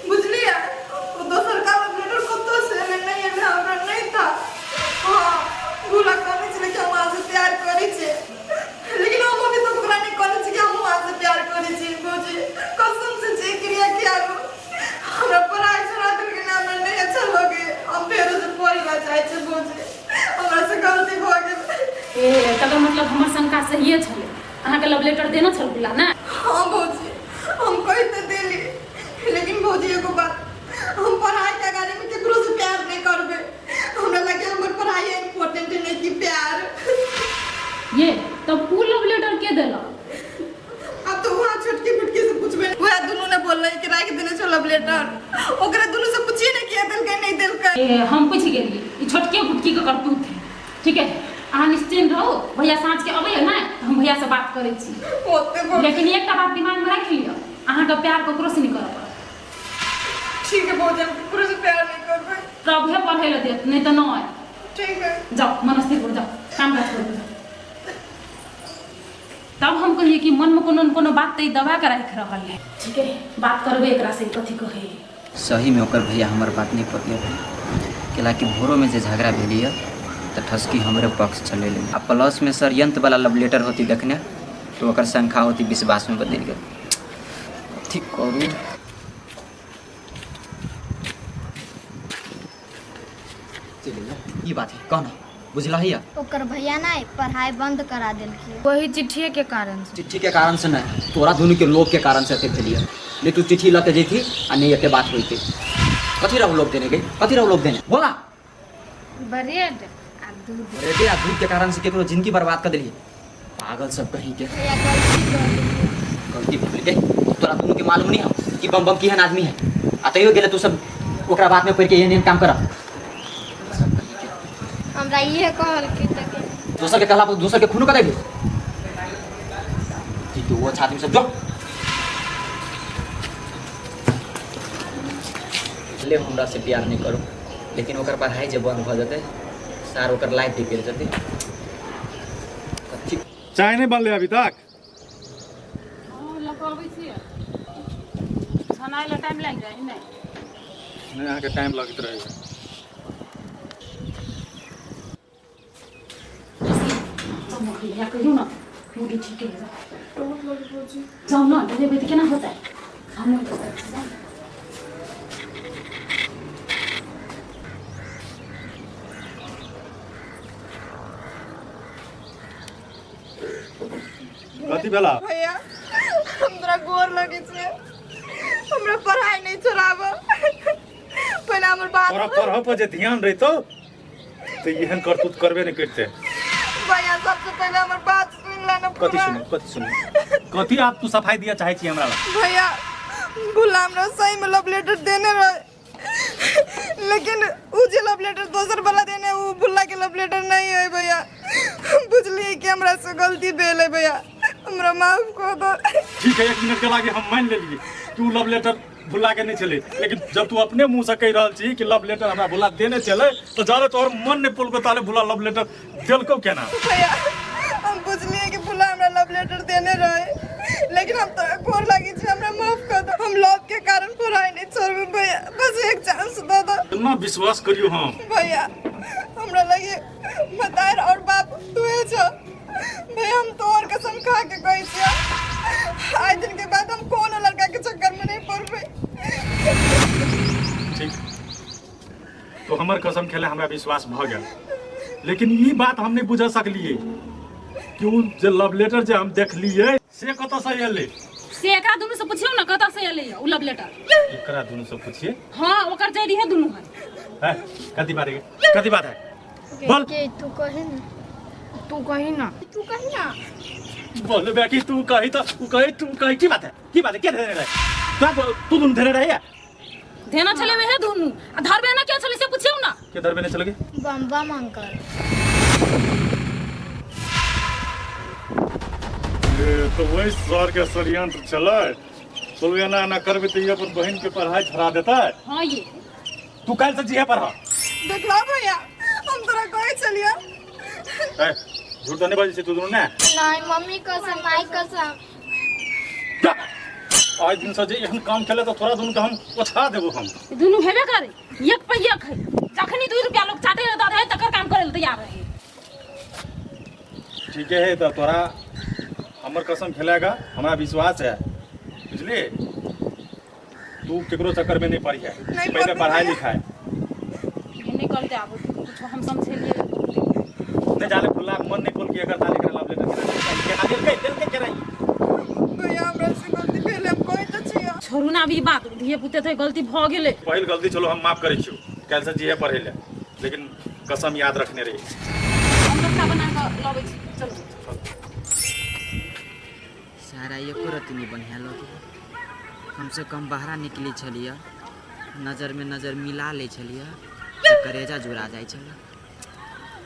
बुझलियै? ओ दोसर का लव लेटर कतौ से एलै नहीं एलै, हमरा नहीं था। हाँ, भुला कहने छलै कि हम अहाँ से प्यार करै छियै, लेकिन हम अभी तक ओकरा नहीं कहने छियै कि हम अहाँ से प्यार करै छियै। भौजी कसम से जे क्रिया किया हमरा पढ़ाई छोड़ा देलकै ने, हमरा नहीं अच्छा लगे, हम फेरो से पढ़े ला चाहै छियै। भौजी हमरा से गलती भऽ गेल। ए तकर मतलब हमर शंका सहिए छलै, अहाँके लव लेटर देने छल गुला ने? हाँ भौजी, हम कहि तऽ देली, लेकिन भौजी एगो बात, हम पढ़ाई के अगाड़ी में केकरो से प्यार नहीं करबै। हमरा लगे हमर पढ़ाई इम्पोर्टेंट नहीं कि प्यार। ये तब उ लव लेटर के देलक? अब तो वहाँ छोटकी फुटकी से पूछबे, वह दुनू ने बोललै कि राखि देने छौ लव लेटर, ओकरा दुनू से पूछिए ने किया देलकै नहीं देलकै। ए हम पूछि गेलियै, ई छोटके फुटकी के करतूत है। ठीक है, अहाँ निश्चिंत रहू, भैया साँझ के अबैया ने तऽ हम भैया से बात करै छी। ओते भौजी। लेकिन एकटा बात दिमाग में राखि लिअ, अहाँके प्यार ककरो से नहीं करऽ पड़त। ठीक है भौजी, हम ककरो से प्यार नहीं करबै। प्रभुए पढ़ै लए देत, नहीं तऽ नहि। ठीक है, जाओ मनस्थिर हो जाओ, काम काज करू जाओ। तब हम कहिए कि मन में कोनो न कोनो बात तऽ ई दबा के राखि रहल है। ठीक है, बात करबै एकरा से, कथी कहै। सही में ओकर भैया हमर बात नहीं पतियेलै, कैलाकि भोरो में जे झगड़ा भेली है तऽ ठसकी हमरे पक्ष चलेलै, आ प्लस में षड्यंत्र वाला लव लेटर होती देखने तो ओकर शंका होती विश्वास में बदलि गेल। ठीक करू। ई बात है कह ना, बुझलही? ओकर भैया ने पढ़ाई बंद करा देलखिन वही चिट्ठिए के कारण से। चिट्ठी के कारण से नहीं, तोरा दुनू के लोभ के कारण से एते भेलिए। नहीं तू चिट्ठी लऽ के जैती आ नहीं एते बात होइते। कथी रहू लोभ देने गई, कथी रहू लोभ देने बोला? ब्रेड आ दूध। ब्रेडे आ दूध के कारण से केकरो जिंदगी बर्बाद कर देलिए, पागल सब कहीं के। भैया गलती कर देलियै। गलती भूल गए? तोरा दुनू के मालूम नहीं हो कि बम बम केहन आदमी है, आ तैयो गेले तू सब ओकरा बात में पड़ के एहन एहन काम कर। हमरा इहे कहलखिन तऽ के दोसर के कहला पर दोसर के खूनो कर देबी जी तू। वो अच्छा आदमी सब जो ले हमरा से प्यार नहीं करो, लेकिन ओकर पढ़ाई जे बंद भऽ जेतै सार ओकर लाइफ डिपेंड जेतै। कथी चाय नहीं बनले अभी तक? लऽ अबै छियै, छनाइ लए टाइम लागि जाइ नहि? नहीं, अहाँके टाइम लगैत रहै। भैया कहियौ ने मुड़ी ठीक है, जाउ ने, डरेबै तऽ केना होतै? हमहूँ जाउ। कथी भेला? भैया हम तोरा गोर लगै छै, हमरा पढ़ाई नहीं छोड़ाब, पहले हमर बात। तोरा पढ़ऽ पर जे ध्यान रहितौ तऽ एहन करतूत करबे नहि करिते। भैया सबसे पहले हमर बात सुन ले ना। कथी? पूरा। सुनू, कथी सुनू, कथी आप तू सफाई दिया चाहै छी हमरा लग? भैया भुला हमरा सही में लव लेटर देने रहे, लेकिन उ जे लव लेटर दोसर वाला देने उ भुला के लव लेटर नहीं है। भैया बुझलिए कि हमरा से गलती भेल है, भैया हमरा माफ कर दो। ठीक है, एक मिनट के लागे हम मान लेलिए कि उ लव लेटर भुला के नहीं छलै, लेकिन जब तू अपने मुंह से कहि रहल छी कि लव लेटर हमरा भुला देने छलै, तऽ जाले तोहर मन नहि पुलको ताले भुला लव लेटर देलकौ केना? भैया हम बुझलिए कि भुला हमरा लव लेटर देने रहे, लेकिन हम तोरा गोर लागी छी, हमरा माफ कर दो। हम लव के कारण पढ़ाई नहीं छोड़बे भैया, बस एक चांस दे दो। इतना विश्वास करियो हम? भैया हमरा लगे मतार और बाप तू छो। भैया हम तोहर कसम खा के कहै छियो, आइ दिन के बाद हम कोनो लड़का के चक्कर में नहीं पड़बै। ठीक, तो हमर कसम खेले हमरा विश्वास भऽ गेल, लेकिन ई बात हम नहीं बुझ सकलिए कि उ जे लव लेटर जे हम देखलिए से कतऽ से एलै। से एकरा दुनू से पुछियौ ने कतऽ से एलै उ लव लेटर। एकरा दुनू से पूछिए? हाँ, ओकर जड़ी है दुनू है। है कथी बात है, कथी बात है बोल। के तू कही ना। तू कही ना। तू कही ना। बोल बेटी, तू कही तो तू कही, तू कही, की बात है, की बात है? के धेने रहे तू? तू दुनू धेने रहे या? धेना छलै वएह दुनू, आ धरबे ना के छलै से पुछियौ ना। के धरबे नहीं चलगे? बम बम अंकल। ए, तो वही सर के षड्यंत्र चलै। बोलू एना एना करबे तऽ ई अपन बहिन के पढ़ाई छोड़ा देतै। हाँ ये तू काल्हि से जिहे पढ़। देखला भैया, हम तोरा कहै छलियै। ए, झूठ तऽ नहि बजै छै तू दुनू ने? नहीं, मम्मी कसम, माई कसम। आइ दिन से जे एहन काम केले तऽ तोरा दुनू के हम ओछा देबो हम। दुनू हेबे करे, एक पे एक है। जखनी 2 रुपया लोग चाटे दऽ दे तकर काम करे लए तैयार रहे। ठीक है, तऽ तोरा हमर कसम खेलेगा, हमरा विश्वास है, बुझली? तू केकरो चक्कर में नहीं पड़ी है, पहले पढ़ाई लिखाई नहीं करते। आब कुछ हम समझेलिए नहीं जाले खुला मन नहीं खोल के एकर ताले एकरा लव लेटर केना देलकै देलकै केना? भैया, हमरा से गलती भेल, हम कहै तऽ छियै। छोड़ू ना अभी बात, धिये पुते थे, गलती भऽ गेलै। पहिल गलती चलो हम माफ करै छियौ, काल्हि से जिहे पढ़ै ले, लेकिन कसम याद रखने रही। हम नाश्ता बना कऽ लबै छी, चलू। सारा एको रत्ती नहीं बढ़िया लगे। कम से कम बाहरा निकली छलियै, नजर में नजर मिला लै छलियै तऽ करेजा जुड़ा जाइ छलै।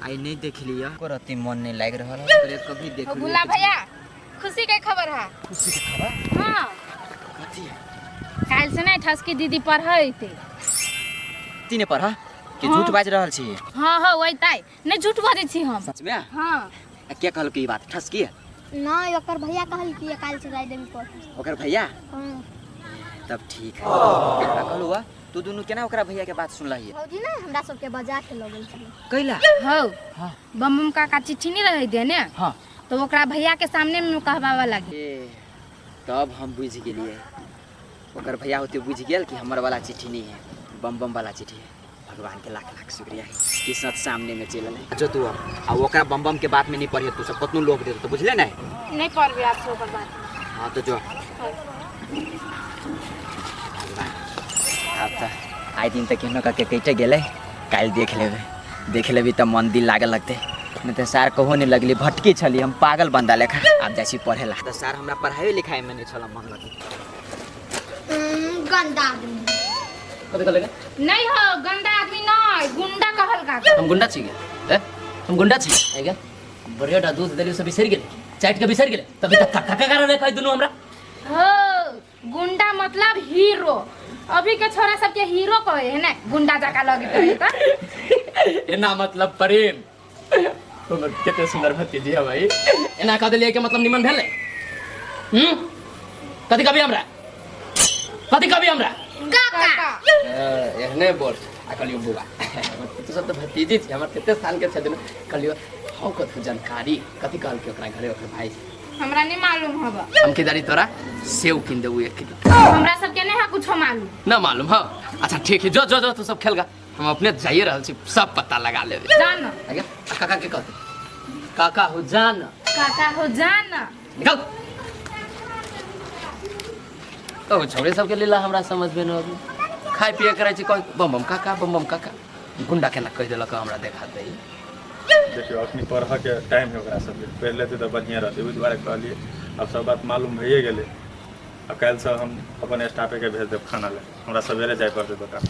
आइ नहीं देखलियै, एको रत्ती मन नहीं लागि रहल है। ओकरे कभी देखलियै। भुला भैया, खुशी के खबर है। खुशी के खबर? हाँ। कथी है? काल्हि से नहीं ठसकी दीदी पढ़ैते। तीने पढ़ कि झूठ बाजि रहल छी? हाँ हाँ, वही ताई नहीं झूठ बजै छी हम। सच में? हाँ। आ के कहलकै ई बात ठसकी? नहीं, ओकर भैया कहल कि काल्हि से जाय देबी पढ़े। ओकर भैया? हाँ। तब ठीक है। आ कहलू वा, तू दुनू केना ओकरा भैया के बात सुनलही? भौजी ने हमरा सबके बजा के लऽ गेल छलै। कैला? हौ। हाँ। बम बम काका चिट्ठी नहीं रहे देने। हाँ। तो ओकरा भैया के सामने में कहबावा लगे। ए, तब हम बुझि गेलियै, ओकर भैया होते बुझि गेल कि हमर वाला चिट्ठी नहीं है, बम बम वाला चिट्ठी है। भगवान के लाख लाख शुक्रिया है कि सच सामने में चलि एलै। जो तू अब आ ओकरा बम बम के बात में नहीं पढ़िए, तू सब कतनो लोभ देतो तो बुझले नहीं? नहीं पढ़बे आप से ओकर बात। हाँ तो जो भगवान, आब तऽ आइ दिन तऽ केहनो कऽ कटि गेलै, काल्हि देख लेबै। देख लेबै तऽ मन दिल लागऽ लगतै, नहीं तऽ सार कहो नहीं लगली, भटकी छली हम पागल बंदा लेखा। आब जाइ छी पढ़े ला। तऽ सार हमरा पढ़ाइयो लिखाइ में नहीं छल मन लगै। गंदा आदमी। कथी कहले? नहीं हो, गंदा आदमी नहीं, गुंडा कहल का। हम गुंडा छी गे? हम गुंडा छी आइ गे? ब्रेड आ दूध देलियै से बिसरि गेलै, चाटि के बिसरि गेलै, तभी तक काका काका रहले कहै दुनू हमरा। हो, गुंडा मतलब हीरो। अभी के छोरा सबके हीरो कहे है ना, गुंडा जका लगैत रहे त। एना मतलब प्रेम। हमर कते सुंदर भतीजी है भाई। एना कह देलियै के मतलब निमन भेलै? कथी कहबी हमरा? कथी कहबी हमरा? काका। एहने बोल। आ कहलियो बुआ, तू सब तऽ भतीजी छी हमर, कते साल के छथिन। कहलियो हौ, कथी जानकारी कथी कहलकै ओकरा घरे ओकर भाई? हमरा नहीं मालूम हबा। हम के दारी तोरा सेव किन देबू 1 किलो। हमरा सबके नहीं है कुछो मालूम। ना मालूम? हाँ अच्छा ठीक है, जो जो जो तू सब खेल गा, हम अपने जाइए रहल छी, सब पता लगा लेबे। जान। आगे काका के कहते, काका हो जान। काका हो जान। निकल। तो छोड़े सबके लीला हमरा समझ में न आबी। खाय पिए करै छी, कह बम बम काका, बम बम काका, गुंडा केना कहि देलक हमरा देखा दे। देखियौ, अखनी पढ़ऽके टाइम है, ओकरा सबके पढ़ि लेतै तऽ बढ़िआँ रहतै, ओहि दुआरे कहलियै। आब सब बात मालूम भइए गेलै। आ काल्हिसँ हम अपन स्टाफेके भेज देब खाना लए, हमरा सवेरे जाय पड़तै दोकान।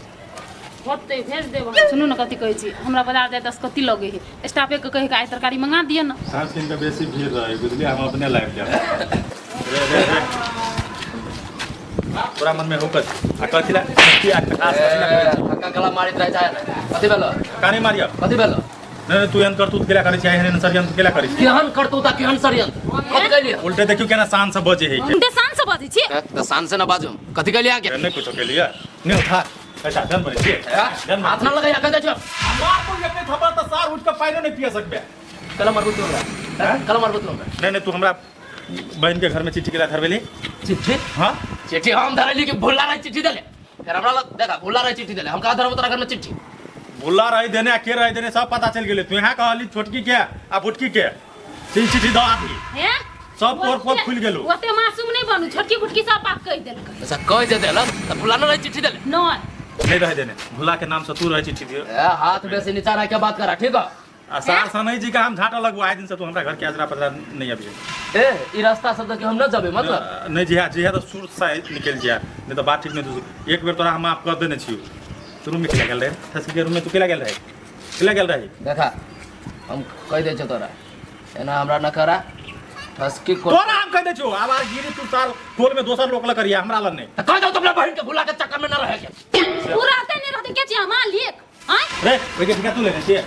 होतै, भेज देब। सुनू ने, कथी कहै छी, हमरा बाजार जाय दस कथी लगै है, स्टाफे के कहि के आइ तरकारी मंगा दिअ ने। साँझ दिन के बेसी भीड़ रहै, बुझलियै? हम अपने लाबि जायब। रे रे रे, तोरा मनमे हो कथी आ कथी ला कथी आ खटास कथी ला करै छी? काका गला मारैत रहै छै, कथी भेलो? काने मारियौ। कथी भेलो? नहि नहि, तू एहन करतूत केला करै छी, एहन षड्यंत्र केला करै छी? केहन करतूत आ केहन षड्यंत्र, कथी कहलियै? उल्टे देखियौ केना शान से बजै है। उल्टे शान से बजै छी? तऽ शान से न बाजू, कथी कहलियै अहाँके? नहि कुछो केलियै नहि। उठा ऐसा डन बनै छियै, डन। हाथ न लगैया, कह दै छियौ। मारबो एके थप्पड़ तऽ सार उठि कऽ पानिओ नहि पिय सकबै। कल मारबो तू हमरा? कल मारबो तू हमरा? नहि नहि, तू हमरा बहिन के घर में चिट्ठी केला धरबेली? चिट्ठी? हाँ। चिट्ठी हम धरैली कि भुल्ला रहे चिट्ठी देले? फिर हमरा लग देखा, भुल्ला रहे चिट्ठी देले, हम कहाँ धरबो तोरा घर में चिट्ठी? भुल्ला रही देने आ के रही देने सब पता चलि गेलै। तू यहाँ कहली छोटकी के आ बुटकी के से चिट्ठी दऽ आबी। हैं? सब पोर पोर खुलि गेलौ। ओते मासूम नहीं बनू, छोटकी बुटकी सब बात कहि देलकै। अच्छा कहि जे देलक तऽ भुल्ला न रहे चिट्ठी देले? नहि। नहीं रहे देने, भुल्ला के नाम से तू रहे चिट्ठी दियो। ए, हाथ बेसी नीचा रख के बात करा, ठीक है? आ सार सनई जी का हम झाटा लगबो, आइ दिन से तू हमरा घर के अजरा पजरा नहीं अबिहे। ए, ई रास्ता सब देख हम न जबे मतलब? नहीं जी, हाँ जी, हाँ तो सुर सा निकल जिया, नहीं तो बात ठीक नहीं। तू एक बेर तोरा हम माफ कर देने छियो। तू रूम में केला गेल रहे? ठसकी के रूम में तू केला गेल रहे? केला गेल रहे? देखा, हम कहि दै छियौ तोरा, एना हमरा न करा ठसकी को। तोरा हम कह दै छियो, आवाज गिरी तू साल टोल में दोसर लोक ल करिया, हमरा लग नहीं। तऽ कहि दौ अपना बहिन के भुला के चक्कर में न रहे के। उ रहते नहीं रहते के छी हम मालिक आय? रे, ओइ के ठिका तू लेने छियै?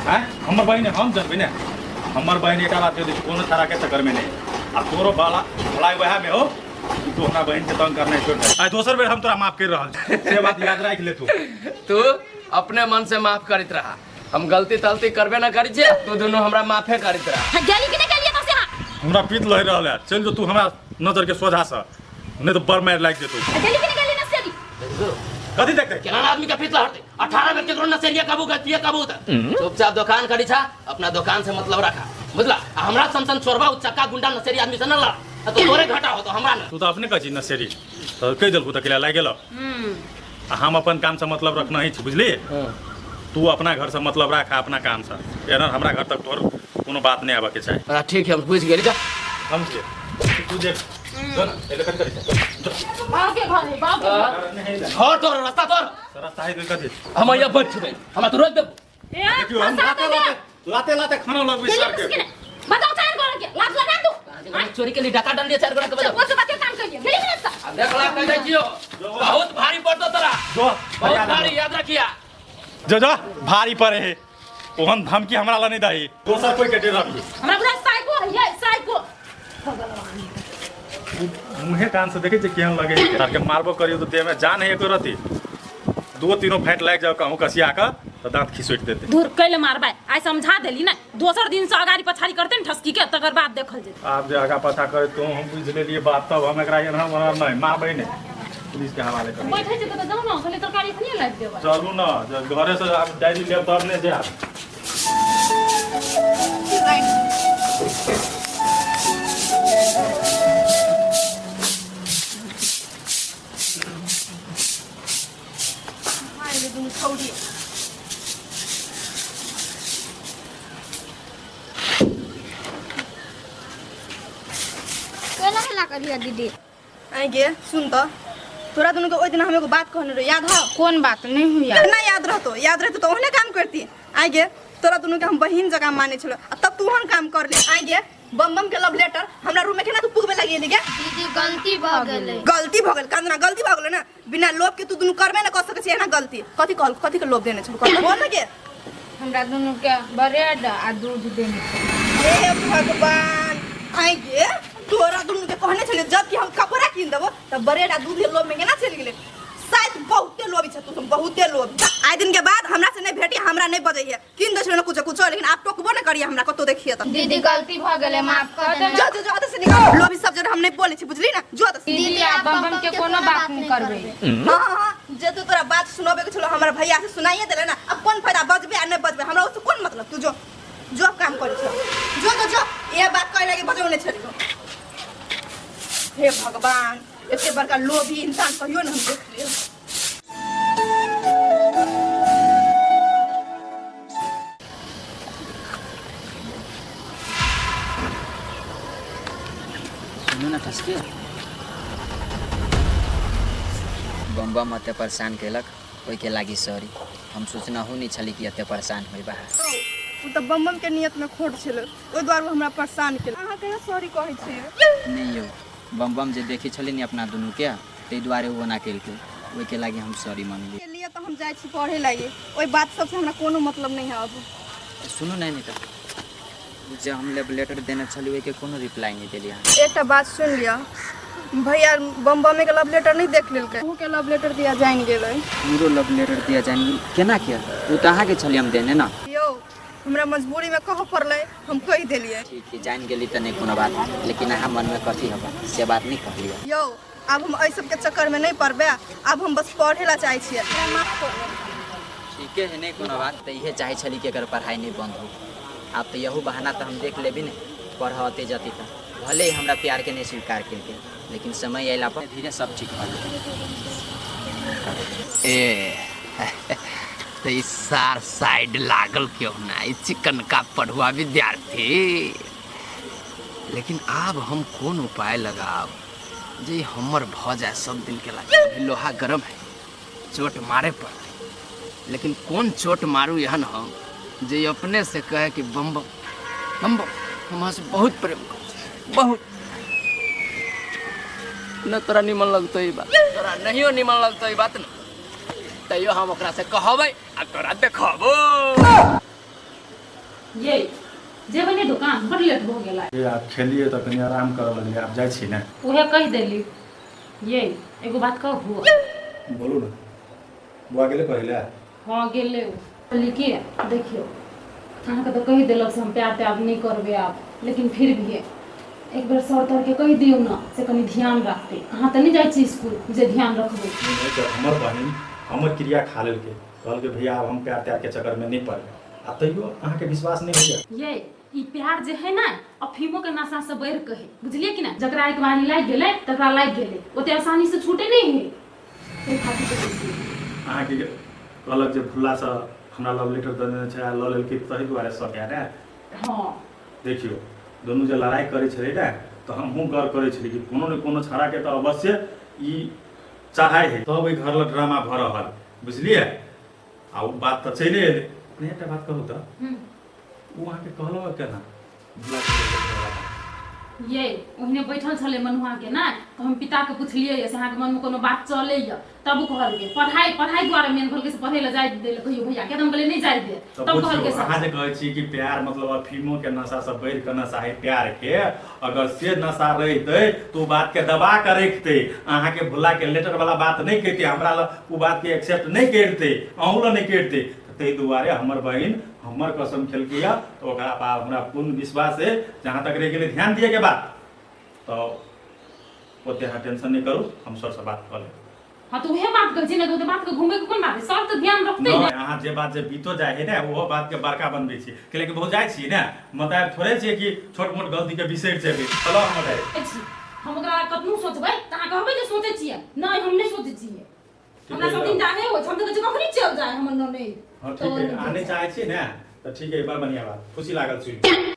आँय, हमर बहिन है, हम जानबै ने। हमर बहिन एकटा बात कहि दै छी, कोनो छड़ा के चक्कर में नहीं आ तोरो बाला भलाई वएह में हो कि तू हमरा बहिन के तंग करनाइ छोड़ दे। आइ दोसर बेर हम तोरा माफ कर रहल छी, से बात याद राखि ले तू। तू अपने मन से माफ करैत रहा, हम गलती तलती करबे ना करी छियै, तू दुनू हमरा माफे करैत रहा। हाँ, गेली कि नहीं गेली एतऽ से अहाँ? हमरा पीत लहि रहल है, चलि जो तू हमरा नजर के सोझा से, नहीं तो बड़ मारि लागि जेतौ। गेली कि नहीं गेली नसेरी? कथी देखते केना आदमी के पीत लहरते 18 बेर केकरो नसेरिया काबू गतिया काबू त चुपचाप दुकान करी छा, अपना दुकान से मतलब रखा, बुझला? आ हमरा सन सन चोरबा उचक्का गुंडा नसेरी आदमी से न लड़, आ तो तोरे घाटा होतो हमरा न। तू तो अपने कहै छी नसेरी तऽ कहि देलकू तऽ किला लागि गेलौ। आ हम अपन काम से मतलब रखना ही छी, बुझली? तू अपना घर से मतलब राख आ अपना काम से, एना हमरा घर तक तोर कोनो बात नहीं आबऽ के चाही। अच्छा ठीक है, हम बुझि गेली। जा हम के तू देख जो ना, एले कथी करै छै? जो। बाप के घर है, बाप के घर। घर तोर रास्ता तोर रास्ता है तो कथी? हम यहाँ बैठबै, हमरा तू रोक देबो। ए, देखियौ, हम फंसा लाते दे। लाते लाते लाते खाना लगबै गेली सर के। मुश्किल है। बताओ चार गोरा के लात लगा दू। चोरी के लिए डाका डाल दिया चार गोरा के। बताओ वो से बातें काम करिए। गेली कि नहीं सर? आ देख ला कह दै छियो, बहुत भारी पड़तो तोरा, जो बहुत भारी, याद रखिया। जो जो भारी पड़े है, ओहन धमकी हमरा ला नहीं दही, दोसर कोई के डर रखी। हमरा बुझाय साइको है ये, साइको। मुँहे कान से देखे छी केहन लगे है, तार के मारबो करियो तो देह में जान है एको रति, दो तीनों फाइट लागि जाओ कहूँ कसिया के तो दांत खिसोटि देते। दूर कैले मारबै, आइ समझा देली ना, दोसर दिन से अगाड़ी पछाड़ी करते ने ठसकी के, तकर बाद देखल जेतै। आब जे आगा पाछा करे तो हम बुझि लेलिए बात, तब हम एकरा एना ओना नहीं मारबै नहीं, पुलिस के हवाले करबै। बैठै छै तऽ जाउ ने, खाली तरकारी एखनिए लाबि देबै। चलू ना, जब घरे से आब डायरी लेब तब ने जायब। दुनू छौड़ी केना हल्ला करिया दीदी? आइ गे सुन त, तोरा दुनू के ओहि दिन हम एगो बात कहने रहियो, याद हौ? कोन बात नहीं हुई याद? ना याद रहतो, याद रहतो तो ओहने काम करती। आइ गे तोरा दुनू के हम बहिन जकाँ मानै छलो, आ तब तू ओहन काम कर ले। आइ गे बम बम के लव लेटर हमरा रूम में केना तू पुगबे लगी गे? दीदी गलती भ गेलै। गलती भ गेल कांदना, गलती भ गेलै ना, बिना लोभ के तू दुनू करबे ना कऽ सकै छी एना गलती। कथी कहल, कथी के लोभ देने छलो? कथी बोल ना गे? हमरा दुनू के ब्रेड आ दूध देने छलै। हे भगवान, आइ गे तोरा दुनू के कहने छलियै जब कि हम कपड़ा कीन देबो त ब्रेड आ दूध के लोभ में केना चलि गेलै? शायद बहुते लोभी छै तू सब, बहुते लोभ। आइ दिन के बाद हमरा से नहीं भेटी, हमरा नहीं बजैये, कीन दै छलियै कुछो कुछो, लेकिन आब टोकबो नहीं करिए हमरा कतौ देखिए त। दीदी गलती भ गेलै, माफ कर देना। जो जो जो अतऽ से निकल, लोभी सब जन हम नहीं बोलै छी, बुझली ना? जो अतऽ से। दीदी आब बम बम के कोनो बात नहीं करबै। हाँ हाँ हाँ, जे तू तोरा बात सुनाबे के छलो हमरा भैया से सुनाइए देले ना, अब कोन फायदा बजबे आ नहीं बजबे, हमरा उससे कोन मतलब? तू जो जो अब काम करै छौ, जो तो जो ये बात कहे लागी बजौने छलियो। हे भगवान, एते बड़का लोभी इंसान कहियो न हम देखलियो। सुनू ना ठसके, बम बम एते परेशान केलक, ओहिके लागि सॉरी। हम सोचनहु नहीं छली कि एते परेशान होइबा। ओ तऽ बम बम के नियत में खोट छलै, ओहि दुआरे ओ हमरा परेशान केलक। अहाँ कहियो सॉरी कहै छियै? नहीं यौ, बम बम जे देखै छली ने अपना दुनू के, ताहि दुआरे ओ ओना केलकै, ओहिके लागि हम सॉरी मांगली। के लिए तऽ हम जाइ छी पढ़े लागि, ओहि बात सबसे हमरा कोनो मतलब नहीं है अब। सुनू नहीं तऽ जे हम लव लेटर देने छली ओहिके कोनो रिप्लाई नहीं देली अहाँ। एकटा बात सुन लिअ भैया, बम बमे के लव लेटर नहीं देख लेलकै, अहूँ के लव लेटर दिया जानि गेलै। हमरो लव लेटर दिया जानि गेल केना किया? ओ तऽ अहाँके छली हम देने ना। यौ हमरा मजबूरी में कहऽ पड़लै, हम कहि देलियै। ठीक है, जानि गेली तऽ नहीं कोनो बात, लेकिन अहाँ मन में कथी हबा से बात नहीं कहलियै। यौ आब हम एहि सबके चक्कर में नहीं पड़बै, आब हम बस पढ़े ला चाहै छियै। माफ करू। ठीके है, नहीं कोनो बात। तऽ इहे चाहै छली कि एकर पढ़ाइ नहीं बंद हो। आब तऽ यहू बहाना तऽ हम देख लेबी ने, पढ़ऽ अते जती तऽ भले ही हमरा प्यार के नहीं स्वीकार केलकै, लेकिन समय अयला पर धीरे सब ठीक भऽ जेतै। ए तऽ ई सार साइड लागल क्यों ना, ई चिकन का पढ़ुआ विद्यार्थी। लेकिन आब हम कोन उपाय लगाब जे हमर भ जाए सब दिन के लागे। अभी लोहा गरम है, चोट मारे पड़तै, लेकिन कोन चोट मारू एहन हम जे अपने से कहे कि बम बम बम बम हम अहाँ से बहुत प्रेम करै छी, बहुत। न तोरा निमन लगतौ ई बात, तोरा नहियो निमन लगतौ ई बात न, तैयो हम ओकरा से कहबै आ तोरा देखबो। ये जेबै नहि दोकान बड लेट भऽ गेलै। हे आब खेलियै तऽ कनि आराम करऽ लगलियै आब जाइ छी ने। उहे कहि देली। ये एगो बात कहू? बोलू ने। बौआ गेलै पढ़ै लए? हँ गेलै ओ। कहली कि देखियौ अहाँके तऽ कहि देलक से हम प्यार त्यार नहि करबै आब, लेकिन फिर भी एक बेर सर तरके कहि दियौ ने से कनि ध्यान राखतै। अहाँ तऽ नहि जाइ छी स्कूल जे ध्यान रखबै। नहि तऽ हमर बहिन हमर क्रिया खा लेलकै, कहलकै भैया आब हम प्यार त्यारके चक्करमे नहि पड़बै, आ तैयो अहाँके विश्वास नहि होइए? ये ई प्यार जे है ना अफीमो के नशा से बढ़ि के है, बुझलिए कि ना? जकरा एक बारी लागि गेलै तकरा लागि गेलै, ओते आसानी से छूटे नहीं है। ताहि खातिर कहै छी। अहाँके कहलक जे भुल्लासँ हमरा लव लेटर दऽ देने छै आ लऽ लेलकै ताहि दुआरे शक यऽ ने? हँ। देखियौ दुनू जे लड़ाइ करै छलै ने तऽ हमहूँ गौर करै छलियै कि कोनो ने कोनो छौड़ाके तऽ अवश्य ई चाहै है, तब एहि घर लग ड्रामा भऽ रहल, बुझलियै? आ ओ बात तऽ चलि एलै। नहि एकटा बात कहू तऽ ओ अहाँके कहलक केना? ये ओहिने बैठल छलै मनुआ के ना, तऽ हम पिताके पुछलियै से अहाँके मनमे कोनो बात चलैए? तब ओ कहलकै पढ़ाइ पढ़ाइ दुआरे मेन कहलकै से पढ़ै लए जाय दै लए कहियो भैया के, तऽ हम कहलियै नहि जाय दे। तऽ तब कहलकै बुझियौ अहाँ जे कहै छी कि प्यार मतलब अफीमो के नशा से बढ़ि कऽ नशा है प्यार के, अगर से नशा रहितै तऽ ओ बात के दबा कऽ रखितै, अहाँके भुला के लेटर वाला बात नहि कहितै, हमरा लग ओ बात के एक्सेप्ट नहि करितै, अहूँ लग नहि करितै। ताहि दुआरे हमर बहिन हमर कसम खेलकै यऽ, तऽ ओकरा पर आब हमरा पूर्ण विश्वास है। जहाँ तक रहि गेलै ध्यान दिएके बात, तऽ ओते अहाँ टेंशन नहि करू, हम सरसँ बात कऽ लेब। हाँ तो उहे बात कहै छी ने, तऽ ओते बात के घूमे के कोन बात है, सर तऽ ध्यान रखतै ने। नहि, अहाँ जे बात जे बीतो जाइ है ने ओहो बात के बड़का बनबै छी, कैलाकि बहुत जाइ छी ने, मतलब थोड़े छियै कि छोट मोट गलती के बिसरि जेबै। चलो हमर डायरी। छी हम ओकरा कतनो सोचबै तऽ अहाँ कहबै जे सोचै छियै, नहि हम नहि सोचै छियै, हमरा सब दिन जाहे होइ छै, हम तऽ कहै छियै कखनी चलि जाय हमर ननैद। हाँ ठीक है, अहाँ नहि चाहै छियै ने तऽ ठीक है, बड़ बढ़िआँ बात, खुशी लागल सुनि।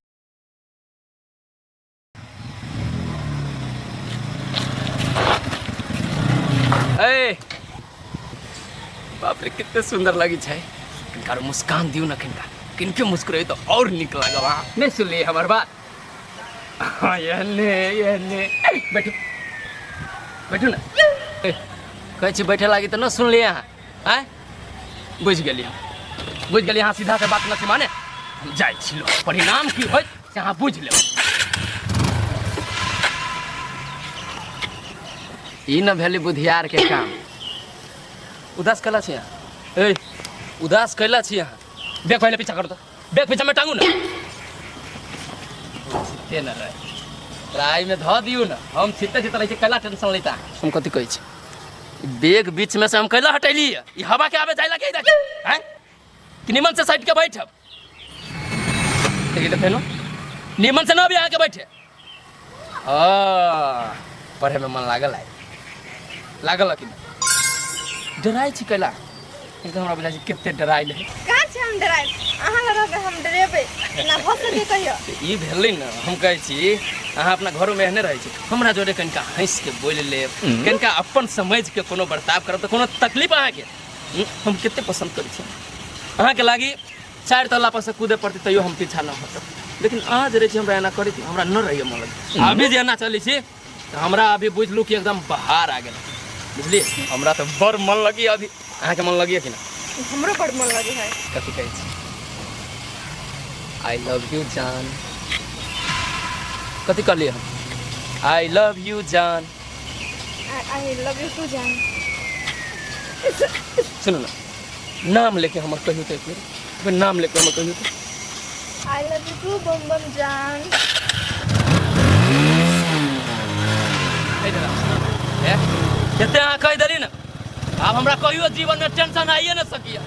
ए बाप रे कितने सुंदर लगी छै, किनका मुस्कान दियौ ने, किनका किनके मुस्कुराई तऽ और नीक लागब। अहाँ नहि सुनलियै हमर बात? हाँ एहने एहने बैठू बैठू ने, कहै छी बैठे लागी तऽ नहि सुनलियै अहाँ? आँय बुझि गेलियै हम, बुझि गेलियै अहाँ सीधा से बात नहि छै, माने हम जाइ छी, लो परिणाम की होइत से अहाँ बुझि लेब। ई न भेलै बुधियार के काम। उदास कैला छी अहाँ? ए उदास कैला छी अहाँ? बैग पहिले पीछा कर दो, बैग पीछा में टांगू ना, छिते न रहे राय में धऽ दियौ ना, हम छिते छिते रहै छी, कैला टेंशन लेता? हम कथी कहै छी, बैग बीच में से हम कैला हटैली? ई हवा के आबे जाय लगे इधर हैं कि निमन से साइड के बैठब, देखी तो फेनो निमन से ना अभी आके बैठे। हाँ पढ़े में मन लागल है, लागल है कि ना? डराइ छी कैला? एकदम हमरा बुझाइ छै कते डराइल है। कहाँ छी हम डराइल? अहाँ लग रह के हम डरेबै ना भऽ सकै कहियो। तऽ ई भेलै ने, हम कहै छी अहाँ अपना घरोमे एहने रहै छी, हमरा जोरे कनिका हँसिके बोलि लेब, कनिका अपन समझिके कोनो बर्ताव करब तऽ कोनो तकलीफ अहाँके? हम कते पसन्द करै छी अहाँके, लागी चारि तल्ला पर से कूदे पड़तै तैयो हम पीछा न हटब, लेकिन अहाँ जे रहै छी हमरा एना करै छी, हमरा न रहैए मन लग। अभी जे एना चलै छी तऽ हमरा अभी बुझलू कि एकदम बहार आ गेल, बुझलियै? हमरा तऽ बड़ मन लगैए अभी, अहाँके मन लगैए कि ना? हमरो बड़ मन लगे है। कथी कहै छी? I love you जान। कथी कहलियै हम? I love you जान। I love you two जान। सुनू ने, नाम लेके हमर कहियौ तऽ एक बेर, एक बेर नाम लेके हमर कहियौ तऽ। I love you to बम बम जान। एहि जते अहाँ कहि देली ने, आब हमरा कहियो जीवन में टेंशन आइए न सकिए।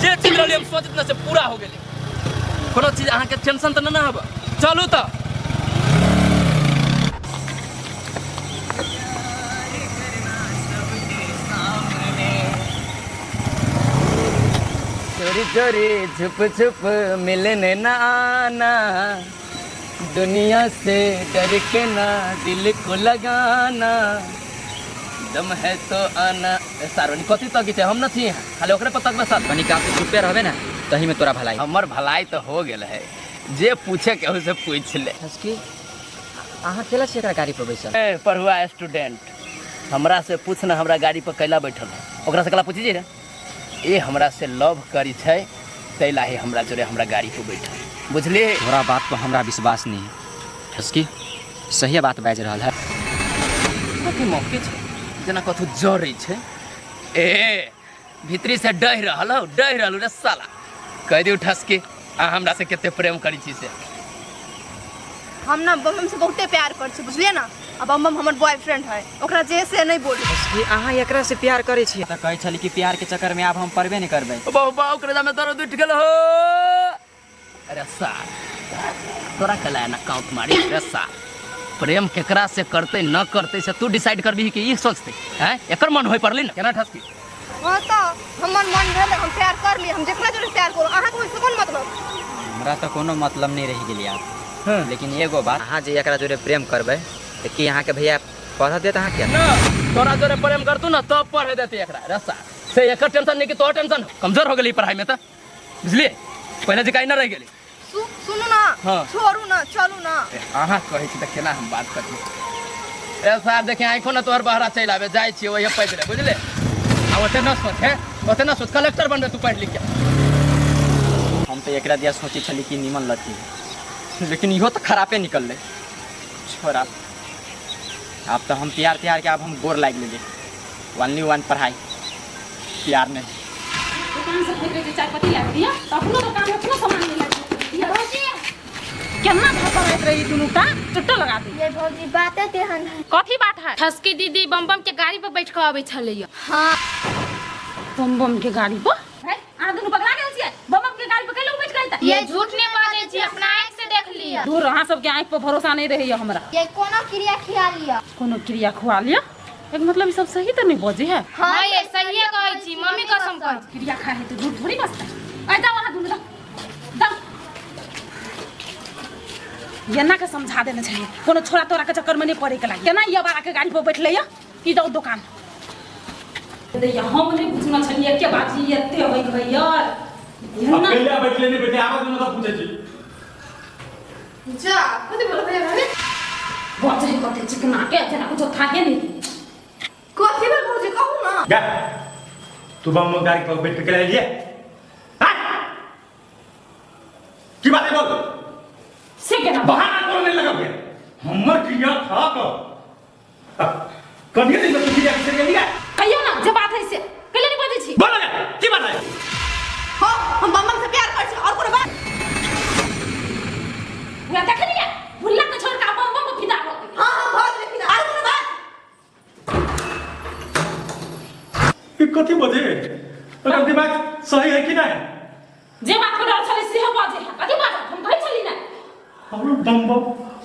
जे चीज रहली हम सोचैत न से पूरा हो गेलै। कोनो चीज अहाँके टेंशन तऽ नहि हब। चलू तऽ चोरी चोरी छुप छुप मिलने न आना, दुनिया से डर के ना दिल को लगाना, दम है तो आना। ए, सारोनी कथी तक छै? हम न छी यहाँ, खाली ओकरे पर तकबै सार। कनी काफी चुपे रहबे ने तही में तोरा भलाई। हमर भलाई तो हो गेल है, जे पूछे के हो से पूछ ले। हंसकी अहाँ केला छी एकरा गाड़ी पर बैसल? ए पढ़ुआ स्टूडेंट, हमरा से पूछ ना हमरा गाड़ी पर कैला बैठल है, ओकरा से कैला पूछी जे रे? ए हमरा से लव करी छै तै लाही हमरा जोरे हमरा गाड़ी पर बैठल। बुझलिए? तोरा बात पर हमरा विश्वास नहीं है ठसकी, सही बात बाजि रहल है। कथी मौके छै जेना कथू जरै छै, ए भीतरी से डहि रहल हौ, डहि रहल रे साला। कहि दियौ ठसकी, अहाँ हमरा से कते प्रेम करै छी से। हम ना बम बम से बहुते प्यार कर छी, बुझलिए ना? आ बम बम हमर बॉयफ्रेंड है, ओकरा जे से नहीं बोलू। कि अहाँ एकरा से प्यार करै छी तऽ कहै छली कि प्यार के चक्कर में आब हम पड़बे नहीं करबै। बहु बहु करेजा में दर्द उठि गेल हो। अरे सार तोरा कला ना काउंट मारी रे सार, प्रेम केकरा से करते न करते से तू डिसाइड करबी कि ई सोचते हैं, एकर मन होय पड़ली ना केना ठसकी। हाँ तो हमर मन भेल हम प्यार कर ली, हम जेकरा जोरे प्यार करू, अहाँ के ओहिसँ कोन मतलब? हमरा तऽ कोनो मतलब नहीं रहि गेल आब। लेकिन एगो बात, अहाँ जे एकरा जोरे प्रेम करबै तऽ की अहाँके भैया पढ़ देत अहाँके? ना तोरा जोरे प्रेम करतू ना तब पढ़े देते एकरा रे सार, से एकर टेंशन नहीं कि तोहर टेंशन। कमजोर हो गेली पढ़ाई में तऽ बुझलिए, पहले जकाँ न रहि गेली। सुनू ना। हाँ। छोड़ू ना, चलू ना। ए, अहाँ कहै छी तऽ केना हम बात करियै ए साहब? देखिए आँखो ने तोहर बहरा चलि आबे जाइ छियै ओहे पैदले, बुझले? आ ओते न सोच, हे ओते न सोच, कलेक्टर बनबे तू पढ़ि लिख के। हम तऽ एकरा दिया सोचै छली कि निमन लड़की है, लेकिन इहो तऽ खरापे निकललै। छोड़ा, आब तऽ हम प्यार त्यार के आब हम गोर लागि लेलियै। ओनली वन पढ़ाई, प्यार नहीं। दुकान से फेंक जे चाय पत्ती ला दिया त अपनो दुकान में अपनो सामान ले ला दिया। भौजी केना धपड़ाइत रही दुनू टा चुट्टो लगा दी। ये भौजी बाते तेहन है। कथी बात है? ठसकी दीदी बम बम के गाड़ी पर बैठ के अबै छलैया। हाँ। बम बम के गाड़ी पर? है अहाँ दुनू पगला गेल छियै? बम बम के गाड़ी पर कैले बैठ के ये झूठ नहीं बाजै छी, अपना आँखि से देख लिअ। दूर, अहाँ सबके आँखि पर भरोसा नहीं रहैया हमरा। ये कोनो क्रिया खिया लिअ। कोनो क्रिया खुआ लिअ, एक मतलब ई सब सही तऽ नहीं बजे है। हाँ ये सहिए कहै छी, मम्मी कसम कहै छी। क्रिया खाए है तो झूठ थोड़ी बजता है। आ जाओ अहाँ दुनू, जाओ जाओ। एना के समझा देने छलियै कोनो छोरा तोरा के चक्कर में नहीं पड़े के लागी। केना ई अबारा के गाड़ी पर बैठले या ई जाओ दुकान दैया। हम नहीं पूछना छलियै के बाजी एते होय गई यार। अब पहले बैठले नहीं बैठले आवाज में तो पूछे छी। जा कथी बोलो भैया भाभी? बजे कते चिकना के जेना कुछो थाहे नहीं। कथी भेल भौजी कहू ना? जा तू बम गाड़ी पर बैठ के चला लिए। हाँ? की बात है बोल? से केना बहाना कोनो नहीं लगाबे, हमर क्रिया था क कनिए दिन तू क्रिया के लिया। कहियो ना जे बात है से कैले नहीं बजै छी? बोल ना की बात है? हाँ हम बम बम से प्यार कर छी और कोनो बात? वह देखलिए भुल्ला के छोड़ के बम बम पर फिदा हो गेलै। हाँ हाँ भऽ गेलै फिदा, और कोनो बात? ई कथी बजे, एकर दिमाग सही है कि नहीं? जे बात कर रहल छलै सेहो बजे है। कथी बाजत हम कहै छली ना। हमरो बम बम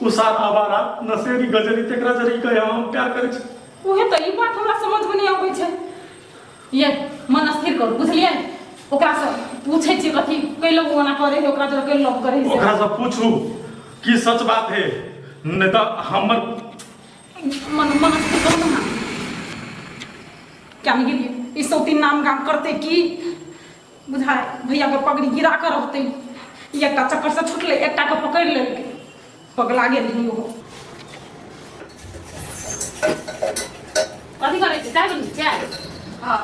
उसार आवारा नशेरी गजरी तेकरा जरी कहे हम प्यार करै छी। उहे तऽ ई बात हमरा समझ में नहीं आबै छै। ये मन स्थिर करू बुझलियै? ओकरा से पूछै छियै कथी कैलो ओना करे है, ओकरा जरे कैलो करे है से। ओकरा से पूछू कि सच बात है, नहीं तो हमर मन मन स्थिर करू ना। क्या नहीं गेलियै ई सौतीन नाम गाम करते की बुझाय भैया के पगड़ी गिरा कर रहते। ई एकटा चक्कर से छुटले, एकटा के पकड़ लेलकै, पगला गेल ही ओहो। कथी करै छी? चाय बनी चाय? हाँ।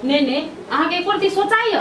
नहीं नहीं अहाँके एको रत्ती सोचाइए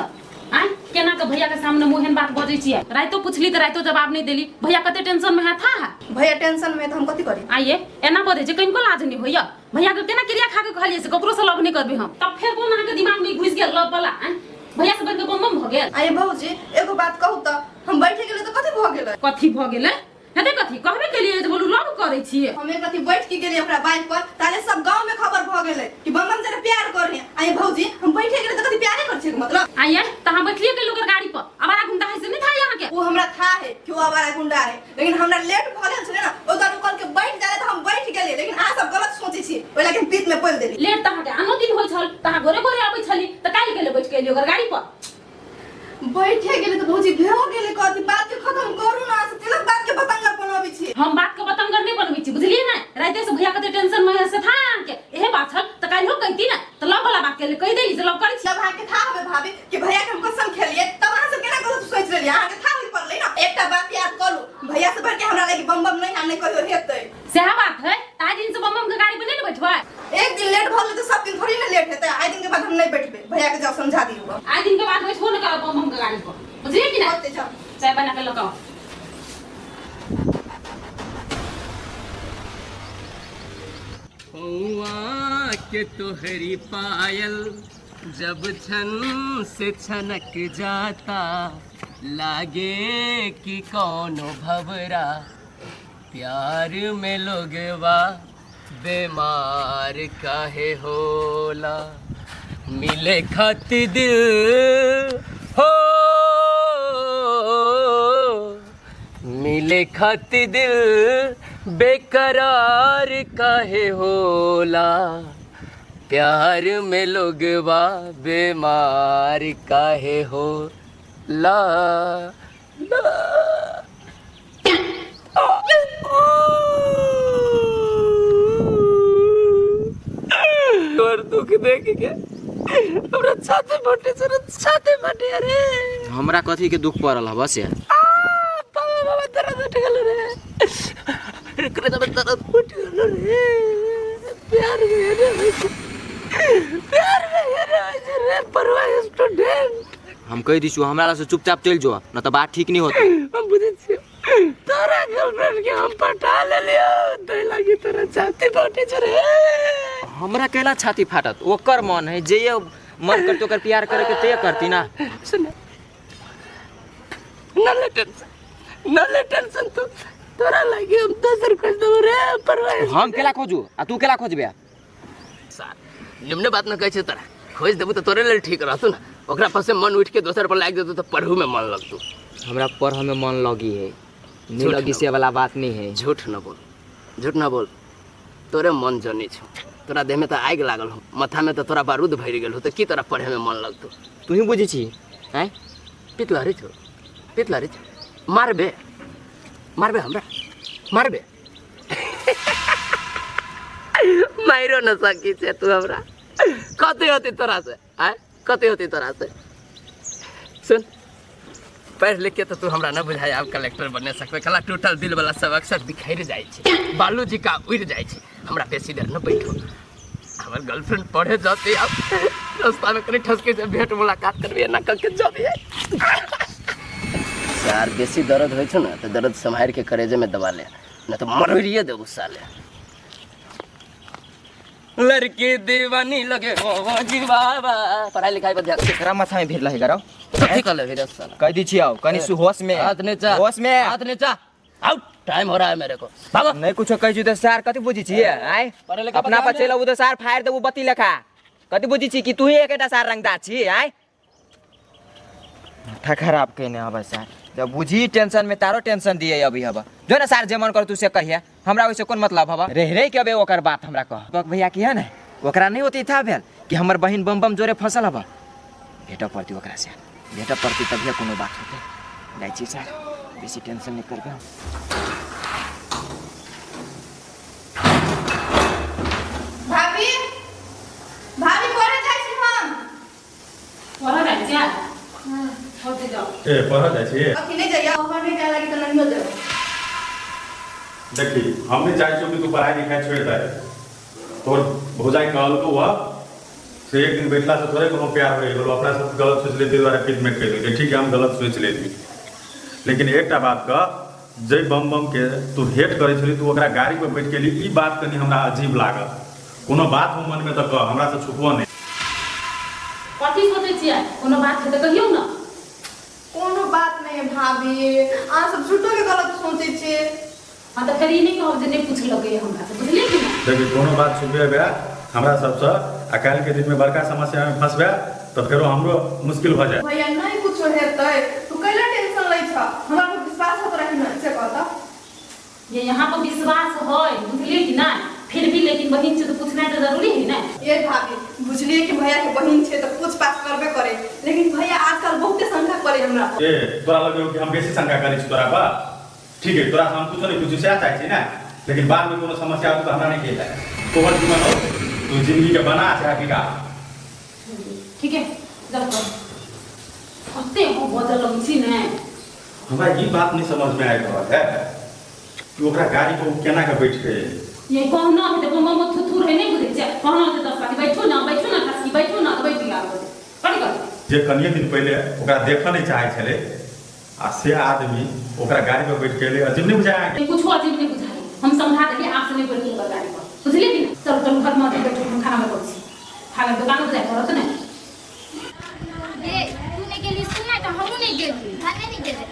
आँय केना के भैया के सामने मुँह बात बजै छियै? राइतो पुछली तऽ राइतो जवाब नहीं देली। भैया कते टेंशन में है था है। भैया टेंशन में है तो हम कथी करी? आइए एना बजै छै कनिको लाज नहीं होइया? भैया के केना क्रिया खा के कहलियै से ककरो से लव नहीं करबै हम, तब फेर कोन अहाँके दिमाग में घुसि गेल लव वाला? आँय भैया से बढ़ि के बम बम भऽ गेल। अरे भौजी एगो बात कहू तऽ हम बैठे गेलै तऽ कथी भऽ गेलै? कथी भऽ गेलै? हेतै कथी, कहबे केलियै जे बोलू लव करै छियै। हम एक अथी बैठ के गेलियै ओकरा बाइक पर, ताले सब गांव में खबर भऽ गेलै कि बम बम जरा प्यार कर रहे। आये भौजी हम बैठे गेलै तऽ कथी प्यारे कर छियै मतलब? आइए तऽ हम बैठलियै गेल ओकर गाड़ी पर, आवारा गुंडा है से नहीं था अहाँके? वो हमरा था है कि वो आवारा गुंडा है, लेकिन हमरा लेट भऽ गेल छलै ना, ओहि दुआरे ओ कहलकै बैठ जाले तऽ हम बैठ गेलियै, लेकिन अहाँ सब गलत सोचै छी, ओहि लागी हम पीठ में पड़ि देली। लेट तऽ अहाँके आनो दिन होइ छल तऽ अहाँ गोरे गोरे अबै छली, तऽ काल्हि गेलै बैठ के एलियै ओकर गाड़ी पर। बैठे गेलै तऽ भौजी भऽ गेलै कथी? बात के खत्म करू ना, से तिलक बात के बतंगर बनाबै छी। हम बात के बतंगर नहीं बनबै छी बुझलियै ने? राइते से भैया कते टेंशन में है से था अहाँके इहे बात छल तऽ काल्हियो कहिती ने तऽ लव वाला बात के कहि देली जे लव करै छी। जब अहाँके था हमे भाभी कि भैया के हम कसम खेलिए तब अहाँ सब केना गलत सोच लेलिए? अहाँके था होई पड़लै ना। एकटा बात याद करू, भैया से बढ़ के हमरा लागी बम बम नहीं आ नहीं कहियो हेतै। सएह बात है, ताहि दिन से बम बम के गाड़ी पर नहीं ने बैठबै? एक दिन लेट भऽ गेलै तऽ सब दिन थोड़ी ने लेट हेतै। आइ दिन के बाद हम नहीं बैठबै, भैया के जाओ समझा दियौ। आइ दिन के बाद बैठबो ने करब बम बम के गाड़ी पर, बुझलियै कि नहि? होतै जाओ। चाय बना के लगाओ। पौआ के तोहरी पायल जब छन से छनक जाता, लागे कि कौनो भवरा प्यार में लोगवा बीमार काहे होला, मिले खातिर दिल हो, मिले खातिर दिल बेकरार काहे होला, प्यार में लोगवा बीमार काहे हो ला ला। तोर दुख देख के हमरा छाती फटे छै रे, छाती फटे अरे। हमरा कथी के दुख पड़ल हब से? बाबा बाबा दर्द उठ गेल रे, रे दर्द उठ गेल रे, प्यार में रे होइ छै, प्यार में रे होइ छै रे परवा स्टूडेंट। हम कहि दिछु हमरा से चुपचाप चलि जो, न तऽ बात ठीक नहीं होता। हम बुझै छियौ तोरा गर्लफ्रेंड के हम पटा लेलियौ, तै लागी तोरा छाती फटे छै रे। हमरा केला छाती फाटत? ओकर मन है जे ये मन करते ओकर प्यार करे के ते करती ना। सुन न ले टेंशन, न ले टेंशन, तू तोरा लागी हम दोसर खोज देबो रे परवा। हम केला खोजू आ तू केला खोजबे? सार निम्न बात न कहै छै, तोरा खोज देबो तऽ तोरे लेल ठीक रहतौ ने, ओकरा पास से मन उठि के दोसर पर लागि जेतौ तऽ पढ़ू में मन लगतौ। हमरा पढ़ में मन लगी है, नहीं झूठ लगी न से वाला बात नहीं है। झूठ न बोल, झूठ न बोल, तोरे मन जनी छौ, तोरा देह में तऽ आगि लागल हो, माथा में तऽ तोरा बारूद भरि गेल हो, तऽ की तोरा पढ़े में मन लगतौ? तू ही बुझै छी आँय? पितलहरी छौ, पितलहरी छौ, मारबे मारबे हमरा मारबे, मारियो न सकी छै तू हमरा, कते होती तोरा से आँय, कते होती तोरा से? सुन पढ़ लिख के तो तू हमरा न बुझाय आब कलेक्टर बने सकबे, कला टूटल दिल वाला सब अक्सर बिखरि जाइ छै, बालू जी का उड़ि जाइ छै। हमरा बेसी देर न बैठो, हमर गर्लफ्रेंड पढ़े जाते अब रास्ता में कनी ठसके से भेंट मुलाकात करबे ना करके जबिए। सार बेसी दर्द होइ छौ ने तऽ दर्द सम्हारि के करेजे में दबा ले, न तऽ मरोड़िए देबो साले। लड़की दीवानी लगे हो जी बाबा, पढ़ाई लिखाई पर ध्यान। केकरा माथा में भीड़ लगे गरौ? कथी कहले फिर साला? कह दी छियौ कनी सु होश में, हाथ नीचा, होश में, हाथ नीचा, आउट टाइम हो रहा है मेरे को बाबा। नहीं कुछो कहै छी तऽ सार कथी बुझै छियै आँय? पढ़े लिखे अपना पर पर चलि अबू तऽ सार फाड़ि देबू बत्ती लेखा। कथी बुझै छी कि तू ही एकेटा सार रंगदार छी आँय? माथा खराब केने हबे सार, जब बुझी टेंशन में तारो टेंशन दिए अभी हबा। जो ना सार जे मन कर तू से कहिया, हमरा ओइसे कोन मतलब हबा? रह रह के अबे ओकर बात हमरा कह। बक भैया की है ने ओकरा नहीं होती था भेल कि हमर बहिन बम बम जोरे फसल हबा, भेट पड़ती ओकरा से, भेट पड़ती तभिए कोनो बात होते। जाइ छी सार, बेसी टेंशन नहीं करबे हम। भाभी भाभी पढ़े जाइ छी हम। पढ़ऽ जाइ छियै? होते जाओ। ए पढ़ऽ जाइ छी? अखनी नहीं जाइए, हम नहीं जाए लागी तऽ नहियो जेबै। देखी हम नहीं चाहै छियौ कि तू पढ़ाई लिखाई छोड़ि दे, तोर भौजाई कहलकौ हँ से एक दिन बैठला से थोड़े कोनो प्यार होइ गेलो, अपना सब गलत सोचि लेती दुआरे पीठ में कहि देलकै। ठीक है हम गलत सोचि लेली, लेकिन एकटा बात कह, जै बम बम के तू हेट करै छली तू ओकरा गाड़ी पर बैठ के एली, ई बात कनी हमरा अजीब लागल। कोनो बात हो मन में तऽ कह, हमरा से छुपबो नहीं। कथी सोचै छियै? कोनो बात है तऽ कहियौ ने। कोनो बात नहीं है भाभी, अहाँ सब झूठो के गलत सोचै छियै। हाँ तऽ फेर ई नहि कहब जे नहि पुछलकै हमरा से, बुझलियै कि नहि? देखी कोनो बात छुपेबे हमरा सबसँ आ काल्हि के दिन में बड़का समस्या में फंसबे तऽ फेरो हमरो मुश्किल भऽ जायत। भैया नहीं कुछो हेतै, तू कैला टेंशन लै छ? हमरा पर विश्वास हो तोरा कि नहि से कह तऽ। ये यहाँ पर विश्वास है बुझलियै कि नहि? फिर भी लेकिन बहिन छै तऽ पूछनाइ तऽ जरूरी है ने। ये भाभी बुझलियै कि भैया के बहिन छै तऽ पूछ पाछ करबे करे, लेकिन भैया आजकल बहुते शंका करे हमरा पर। ए तोरा लगै कि हम बेसी शंका करै छी तोरा पर? ठीक है तोरा से हम कुछो नहीं पूछू सएह चाहै छी ने, लेकिन बाद में कोनो समस्या होतौ तऽ हमरा नहीं कहितै। तोहर जीवन हो, तू जिंदगी के बना चाहे बिगाड़। ठीक है जाओ करो। कते हो बजल लगै छी ने। हमरा ई बात नहीं समझ में आबि रहल है कि ओकरा गाड़ी पर ओ केना के बैठ के एलै। ये कहना है तो मम्मा थुथुर है नहीं बुझै छै, कहना है 10 बारी बैठू ना, बैठू ना खसकी, बैठू ना तऽ बैठ गेल। कथी कर जे कनिए दिन पहिले ओकरा देखऽ नहीं चाहै छलै, आ से आदमी ओकरा गाड़ी पर बैठ के एलै, अजीब नहि बुझाय अहाँके? कुछो अजीब नहि बुझाइ, हम समझा देलियै आब से नहि बैठतै ओकर गाड़ी पर, बुझलियै कि नहि? चलू चलू घरमे अथी बैठू, हम खाना बनबै छी, खाना दोकान पर जाय पड़त ने। गे तू नहि गेली स्कूल नहि तऽ हमहूँ नहि गेली। भने नहि गेलै।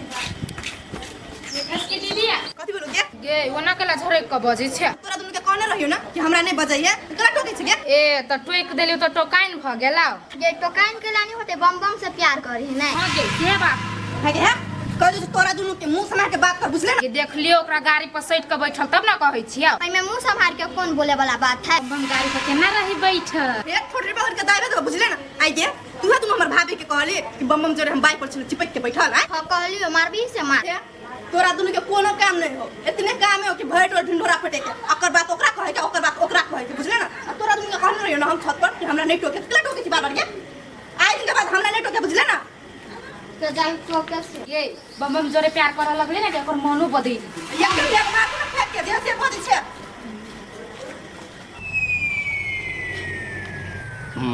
एसके दीदी कथी बोलू गे? गे ओना केला झरक के बजै छै। तोरा दुनू के कहने रहियो ना कि हमरा नहीं बजैहे, तऽ केना टोकै छी गे? ए तऽ टोकि देलियौ तऽ टोकाइन भऽ गेलौ। जे टोकाइन के लानी होते बम बम से प्यार करी है नहीं। हाँ गे से बात है गे, है कहै छै तोरा दुनू के मुंह सम्हार के बात कर, बुझले ना? गे देख लियौ ओकरा गाड़ी पर सटि के बैठल तब ना कहै छियौ। एहिमे मुंह सम्हार के कोन बोले वाला बात है? बम गाड़ी पर केना रही बैठल? एक ठोड़ी पकड़ के दाबे देबो, बुझले ना? आई गे तू है तुम हमर भाभी के कहली कि बम बम जोरे हम बाइक पर छलु चिपक के बैठल आय? हाँ कहलियो, मारबी से मार। हे, तोरा दुनू के कोनो काम नहीं हो, इतने काम हो कि भरि टोल ढिंढोरा पटे के ओकर बात ओकरा कहे के ओकर बात ओकरा कहे के, बुझले ना? आ तोरा दुनू के कहने रहियो ना हम छत पर कि हमरा नहीं टोके, केला टोके छी बार बार गे? आइ दिन के बाद हमरा नहीं टोके, बुझले ना? तो जाई टोके से। गे बम बम जोरे प्यार करऽ लगले ना कि ओकर मनो बदलि गेलै। या के एक मार के फेंक के देह से बजै छै।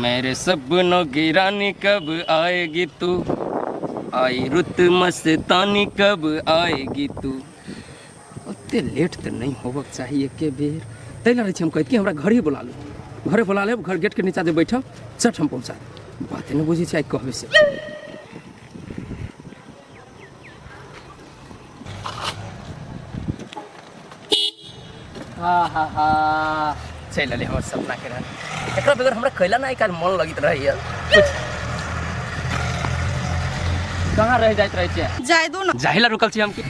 मेरे सपनों की रानी कब आएगी तू, आई रुत मस्तानी कब आएगी तू। ओते लेट तऽ नहि होबक चाही एके बेर, ताहि लए रहै छी हम कहैत कि हमरा घरे बुला लू, घरे बुला लेब, घर गेटके नीचा जे बैठब चट हम पहुँचा देब। बाते नहि बुझै छै आइ कहबै से। हा हा हा चलि एलै हमर सपना के रानी। एकरा बगैर हमरा कैला ना आइ काल्हि मन लगैत रहैया। कुछ कहाँ रहि जाइत रहै छियै? जाय दो ना। जाहि ला रुकल छी हम की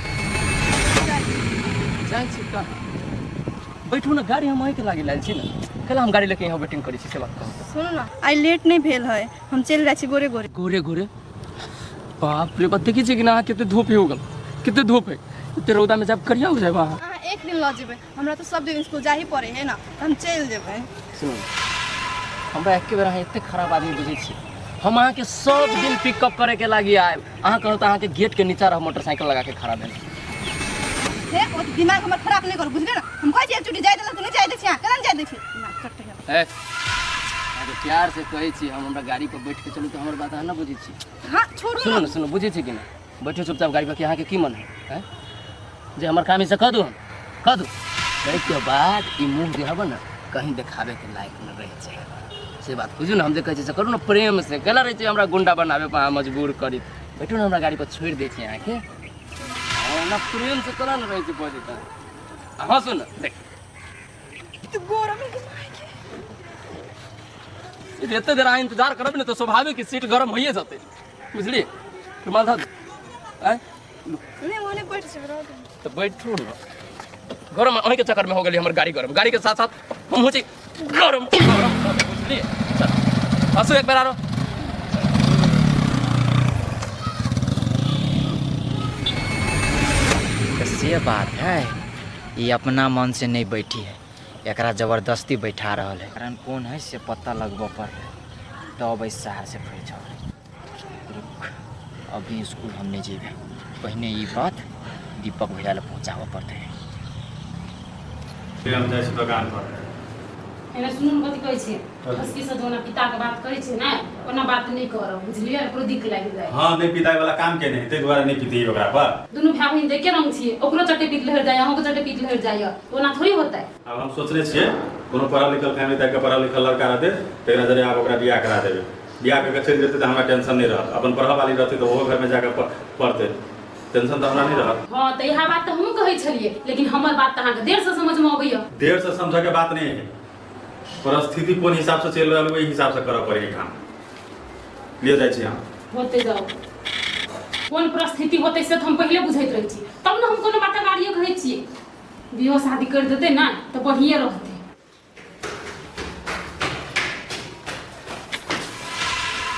जाइ छी कहाँ? बैठू ना गाड़ी, हम अहीँके लागि लायल छी ने, कैला हम गाड़ी लेके यहाँ वेटिंग करै छी से बात कहू। सुनू ना आइ लेट नहीं भेल है, हम चलि जाइ छी गोरे गोरे। गोरे गोरे? बाप रे बाप, देखै छियै कि ना अहाँ कते धूप है उगल, कते धूप है, एते रौदा में जाब करिया हो जाब अहाँ। अहाँ एक दिन लऽ जेबै, हमरा तऽ सब दिन स्कूल जाही पड़े है ना, तऽ हम चलि जेबै। सुनू हमरा एके बेर अहाँ एते खराब आदमी बुझै छी, हम अहाँके सब दिन पिकअप करे के लागी आयब, अहाँ कहू तऽ अहाँके गेट के नीचा रह मोटरसाइकिल लगा के खड़ा भेल। हे ओ दिमाग हमर खराब नहीं करू, बुझले ना? हम कहै छी एक चुटी जाय देलक तऽ नहि जाय दै छी, अहाँ केना नहि जाय दै छी? दिमाग कटै है। ए, अहाँके प्यार से कहै छी हम, हमरा गाड़ी पर बैठ के चलू तऽ हमर बात अहाँ नहि बुझै छी। हाँ छोड़ू सुनू ना, सुनू बुझै छी कि नहि? बैठू चुपचाप गाड़ी पर, कि अहाँके की मन है? हैं? जे हमर काम से कह दू, हम कह दू ताहिके बाद ई मुँह जे हब ने कहीं देखाबे के लायक न रह जाए, से बात बुझू ना। हम जे कहै छी से करू ना प्रेम से, केला रहै छी हमरा गुंडा बनाबे पर अहाँ मजबूर करी। बैठू ना हमरा गाड़ी पर, छोड़ि दै छी अहाँके, ना प्रेम से केना न रहै छी बजैत। हँ सुन देख यदि एते देर अहाँ इंतजार करब ने तऽ स्वाभाविक सीट गरम होइए जेतै, बुझलियै? रुमाल धऽ दे। आँय नहीं ओने बैठ जेबै, रह दे। तऽ बैठू ने, गरम अहीँके चक्करमे हो गेलै हमर गाड़ी गरम, गाड़ीके साथ साथ हम हो छी गरम गरम, बुझलियै? चल हँसू एक बेर आरो। तऽ से बात है, ये अपना मन से नहीं बैठी है, एकरा जबरदस्ती बैठा रहल है। कारण कौन है से पता लगबऽ पड़लै, तब एहि शहर से फरिछल। रुक अभी स्कूल हम नहीं जेबै, पहिने ई बात दीपक भैया लए पहुँचाबऽ पड़तै। फिर हम जाइ छी दोकान पर। एने सुनू ने कथी कहै छियै, हँसी से जोना पिता के बात करै छियै ने ओना बात नहि करब, बुझलियै? ओकरो दिक लागि जाइ। हाँ नहीं पिताई वाला काम के नहीं, ताहि दुआरे नहीं पितियै ओकरा पर। दुनू भाय बहिन तऽ एके रंग छियै, ओकरो चटे पीत लहरि जाइए, अहूँके चटे पीत लहरि जाइए, ओना थोड़ी होतै। आब हम सोचने छियै कोनो पढ़ल लिखल फैमिली ताकि पढ़ल लिखल लड़का रहतै तकरा जरिए आब ओकरा बियाह करा देबै। बियाह कऽ के चलि जेतै तऽ हमरा टेंशन नहि रहत, अपन पढ़ऽ वाली रहतै तऽ ओहो घरमे जाकऽ पढ़तै, टेंशन तऽ हमरा नहि रहत। हाँ तऽ इएह बात तऽ हमहूँ कहै छलियै, लेकिन हमर बात तऽ अहाँके देर से समझमे अबैया। देर से समझऽ के बात नहीं है, परिस्थिति कोन हिसाब से चलि रहल ओहि हिसाब से करऽ पड़ै है काम। लिए जाइ छी हम। होते जाओ, कोन परिस्थिति होतै से तऽ हम पहिले बुझैत रहै छी, तब ने हम कोनो बात गाड़िए कहै छियै। बियाह शादी करि देतै ने तऽ बढ़िए रहतै।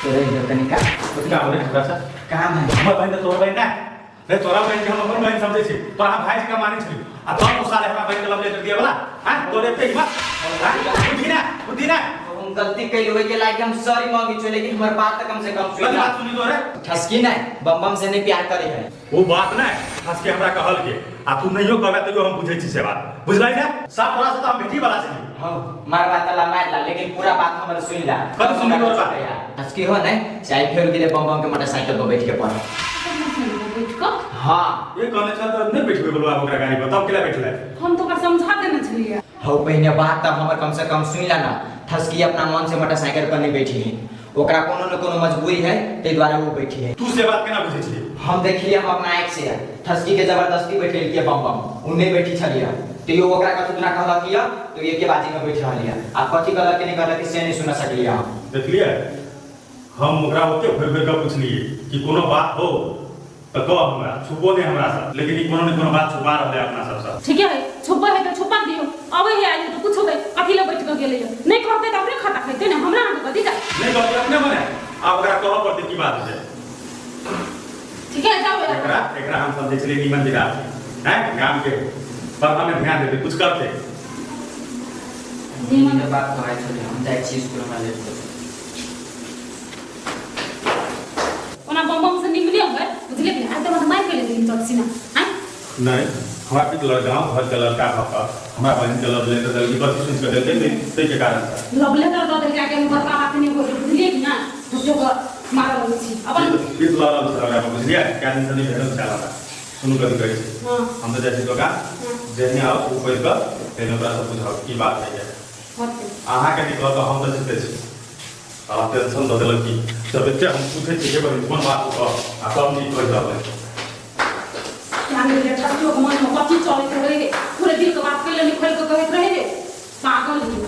रहि जाओ तनिका। कथी काम रे हमरा से? काम है। हमर बहिन तऽ तोहर बहिन नहि रे, तोरा बहिन के हम अपन बहिन समझै छी, तोरा हम भाई जकाँ मानै छली, आ तब ओ साले हमरा बहिन के लव लेटर दिए वाला हैं, तोरे एते हिम्मत हैं? बुद्धि ना, बुद्धि ना। हम गलती कैली ओहि के लायक हम सॉरी मांगी छो, लेकिन हमर बात तऽ कम से कम सुन। कथी बात सुनी तोरे? ठसकी नहीं, बम बम से नहीं प्यार करे है। वो बात नहीं ठसकी हमरा कहल के, आ तू नहियो कहबे तैयो हम बुझै छी से बात, बुझलै ने? सब तोरा से तऽ हम भेटी वाला छी। हाँ मार बात ला मार ला, लेकिन पूरा बात हमर सुन ला। कथी सुनी तोर बात? ठसकी हो नहीं चाहे फेर गेले बम बम के मोटरसाइकिल पर बैठ के पढ़। बैठ कऽ हाँ। ये कहने छल तऽ नहि बैठबै बोलबा ओकरा गाड़ी पर, तब केला बैठलै? हम तो ओकरा समझा देने छलियै। हौ पहिने बात तऽ हमर कम से कम सुनि ला ना। ठसकी अपना मन से मोटरसाइकिल पर नहीं बैठी है, ओकरा कोनो न कोनो मजबूरी है, ताहि दुआरे वो बैठी है। तू से बात केना बुझै छी? हम देखलिए हम अपना आँखि से, ठसकी के जबरदस्ती बैठेलकै बम बम, उ नहीं बैठी छलिए, तैयो ओकरा कथी दुना कहलक यऽ तो एके बाजी में बैठ रहल यऽ। आ कथी कहलक कि नहीं कहलक से नहीं सुन सकलिए हम। देखलिए हम ओकरा ओते घुरि घुरि कऽ पुछलिए कि कोनो बात हो तऽ कह हमरा, छुपो नहि हमरा से, लेकिन ई कोनो ने कोनो बात छुपा रहलै अपना सबसँ। ठीके है, छुपबै है तऽ छुपा दियौ, अबै है आइयो तऽ पुछबै कथी लए बैठ कऽ गेलै, नहीं कहतै तऽ अपने खाता खैतै ने, हमरा अहाँके कथी जाय? नहि कहतै अपने मने, आब ओकरा कहऽ पड़तै की बात छै। ठीके है, जाउ। एकरा एकरा हम समझै छलियै नीमन विकास छै, हैं गाम के पर हमें ध्यान देतै, कुछ करतै। नीमन बात कहै छलियै, हम जाइ छी स्कूल, हमरा लेट हो। ओना बम बम से निकले है, बुझलिए कि आज तऽ मारि के लेली चट सीना आइ। नहीं, हमरा की गाँव घर के लड़का भऽ कऽ हमरा बहिन के लव लेटर देलकै, कथी सुनि कऽ देलकै ताहिके कारण से लव लेटर दऽ देलकै आगे में बड़का बात नहि होइ, बुझलिए कि ना? झूठो के मारऽ लगै छी अपन। पीत लड़ल छै ओकरा पर, बुझलियै? कए दिन से नहि भेटल छल हमरा। सुनू कथी कहै छी। हाँ। हम तऽ जाइ छी दोकान, जहिने आउ ओ पढ़ि कऽ ताहिमे ओकरासँ बुझब की बात है। होतै। अहाँके नहि कहत तऽ हम तऽ जितै छी। साला टेंशन दऽ देलक की जब एते हम पूछै छियै हे बहिन कोन बात कह आ तब नहि कहि रहल है। जान गेलियै ठकियो के मन में कथी चलैत रहे रे, पूरे दिल के बात कैले नहीं खोल के कहैत रहे रे, पागल ही।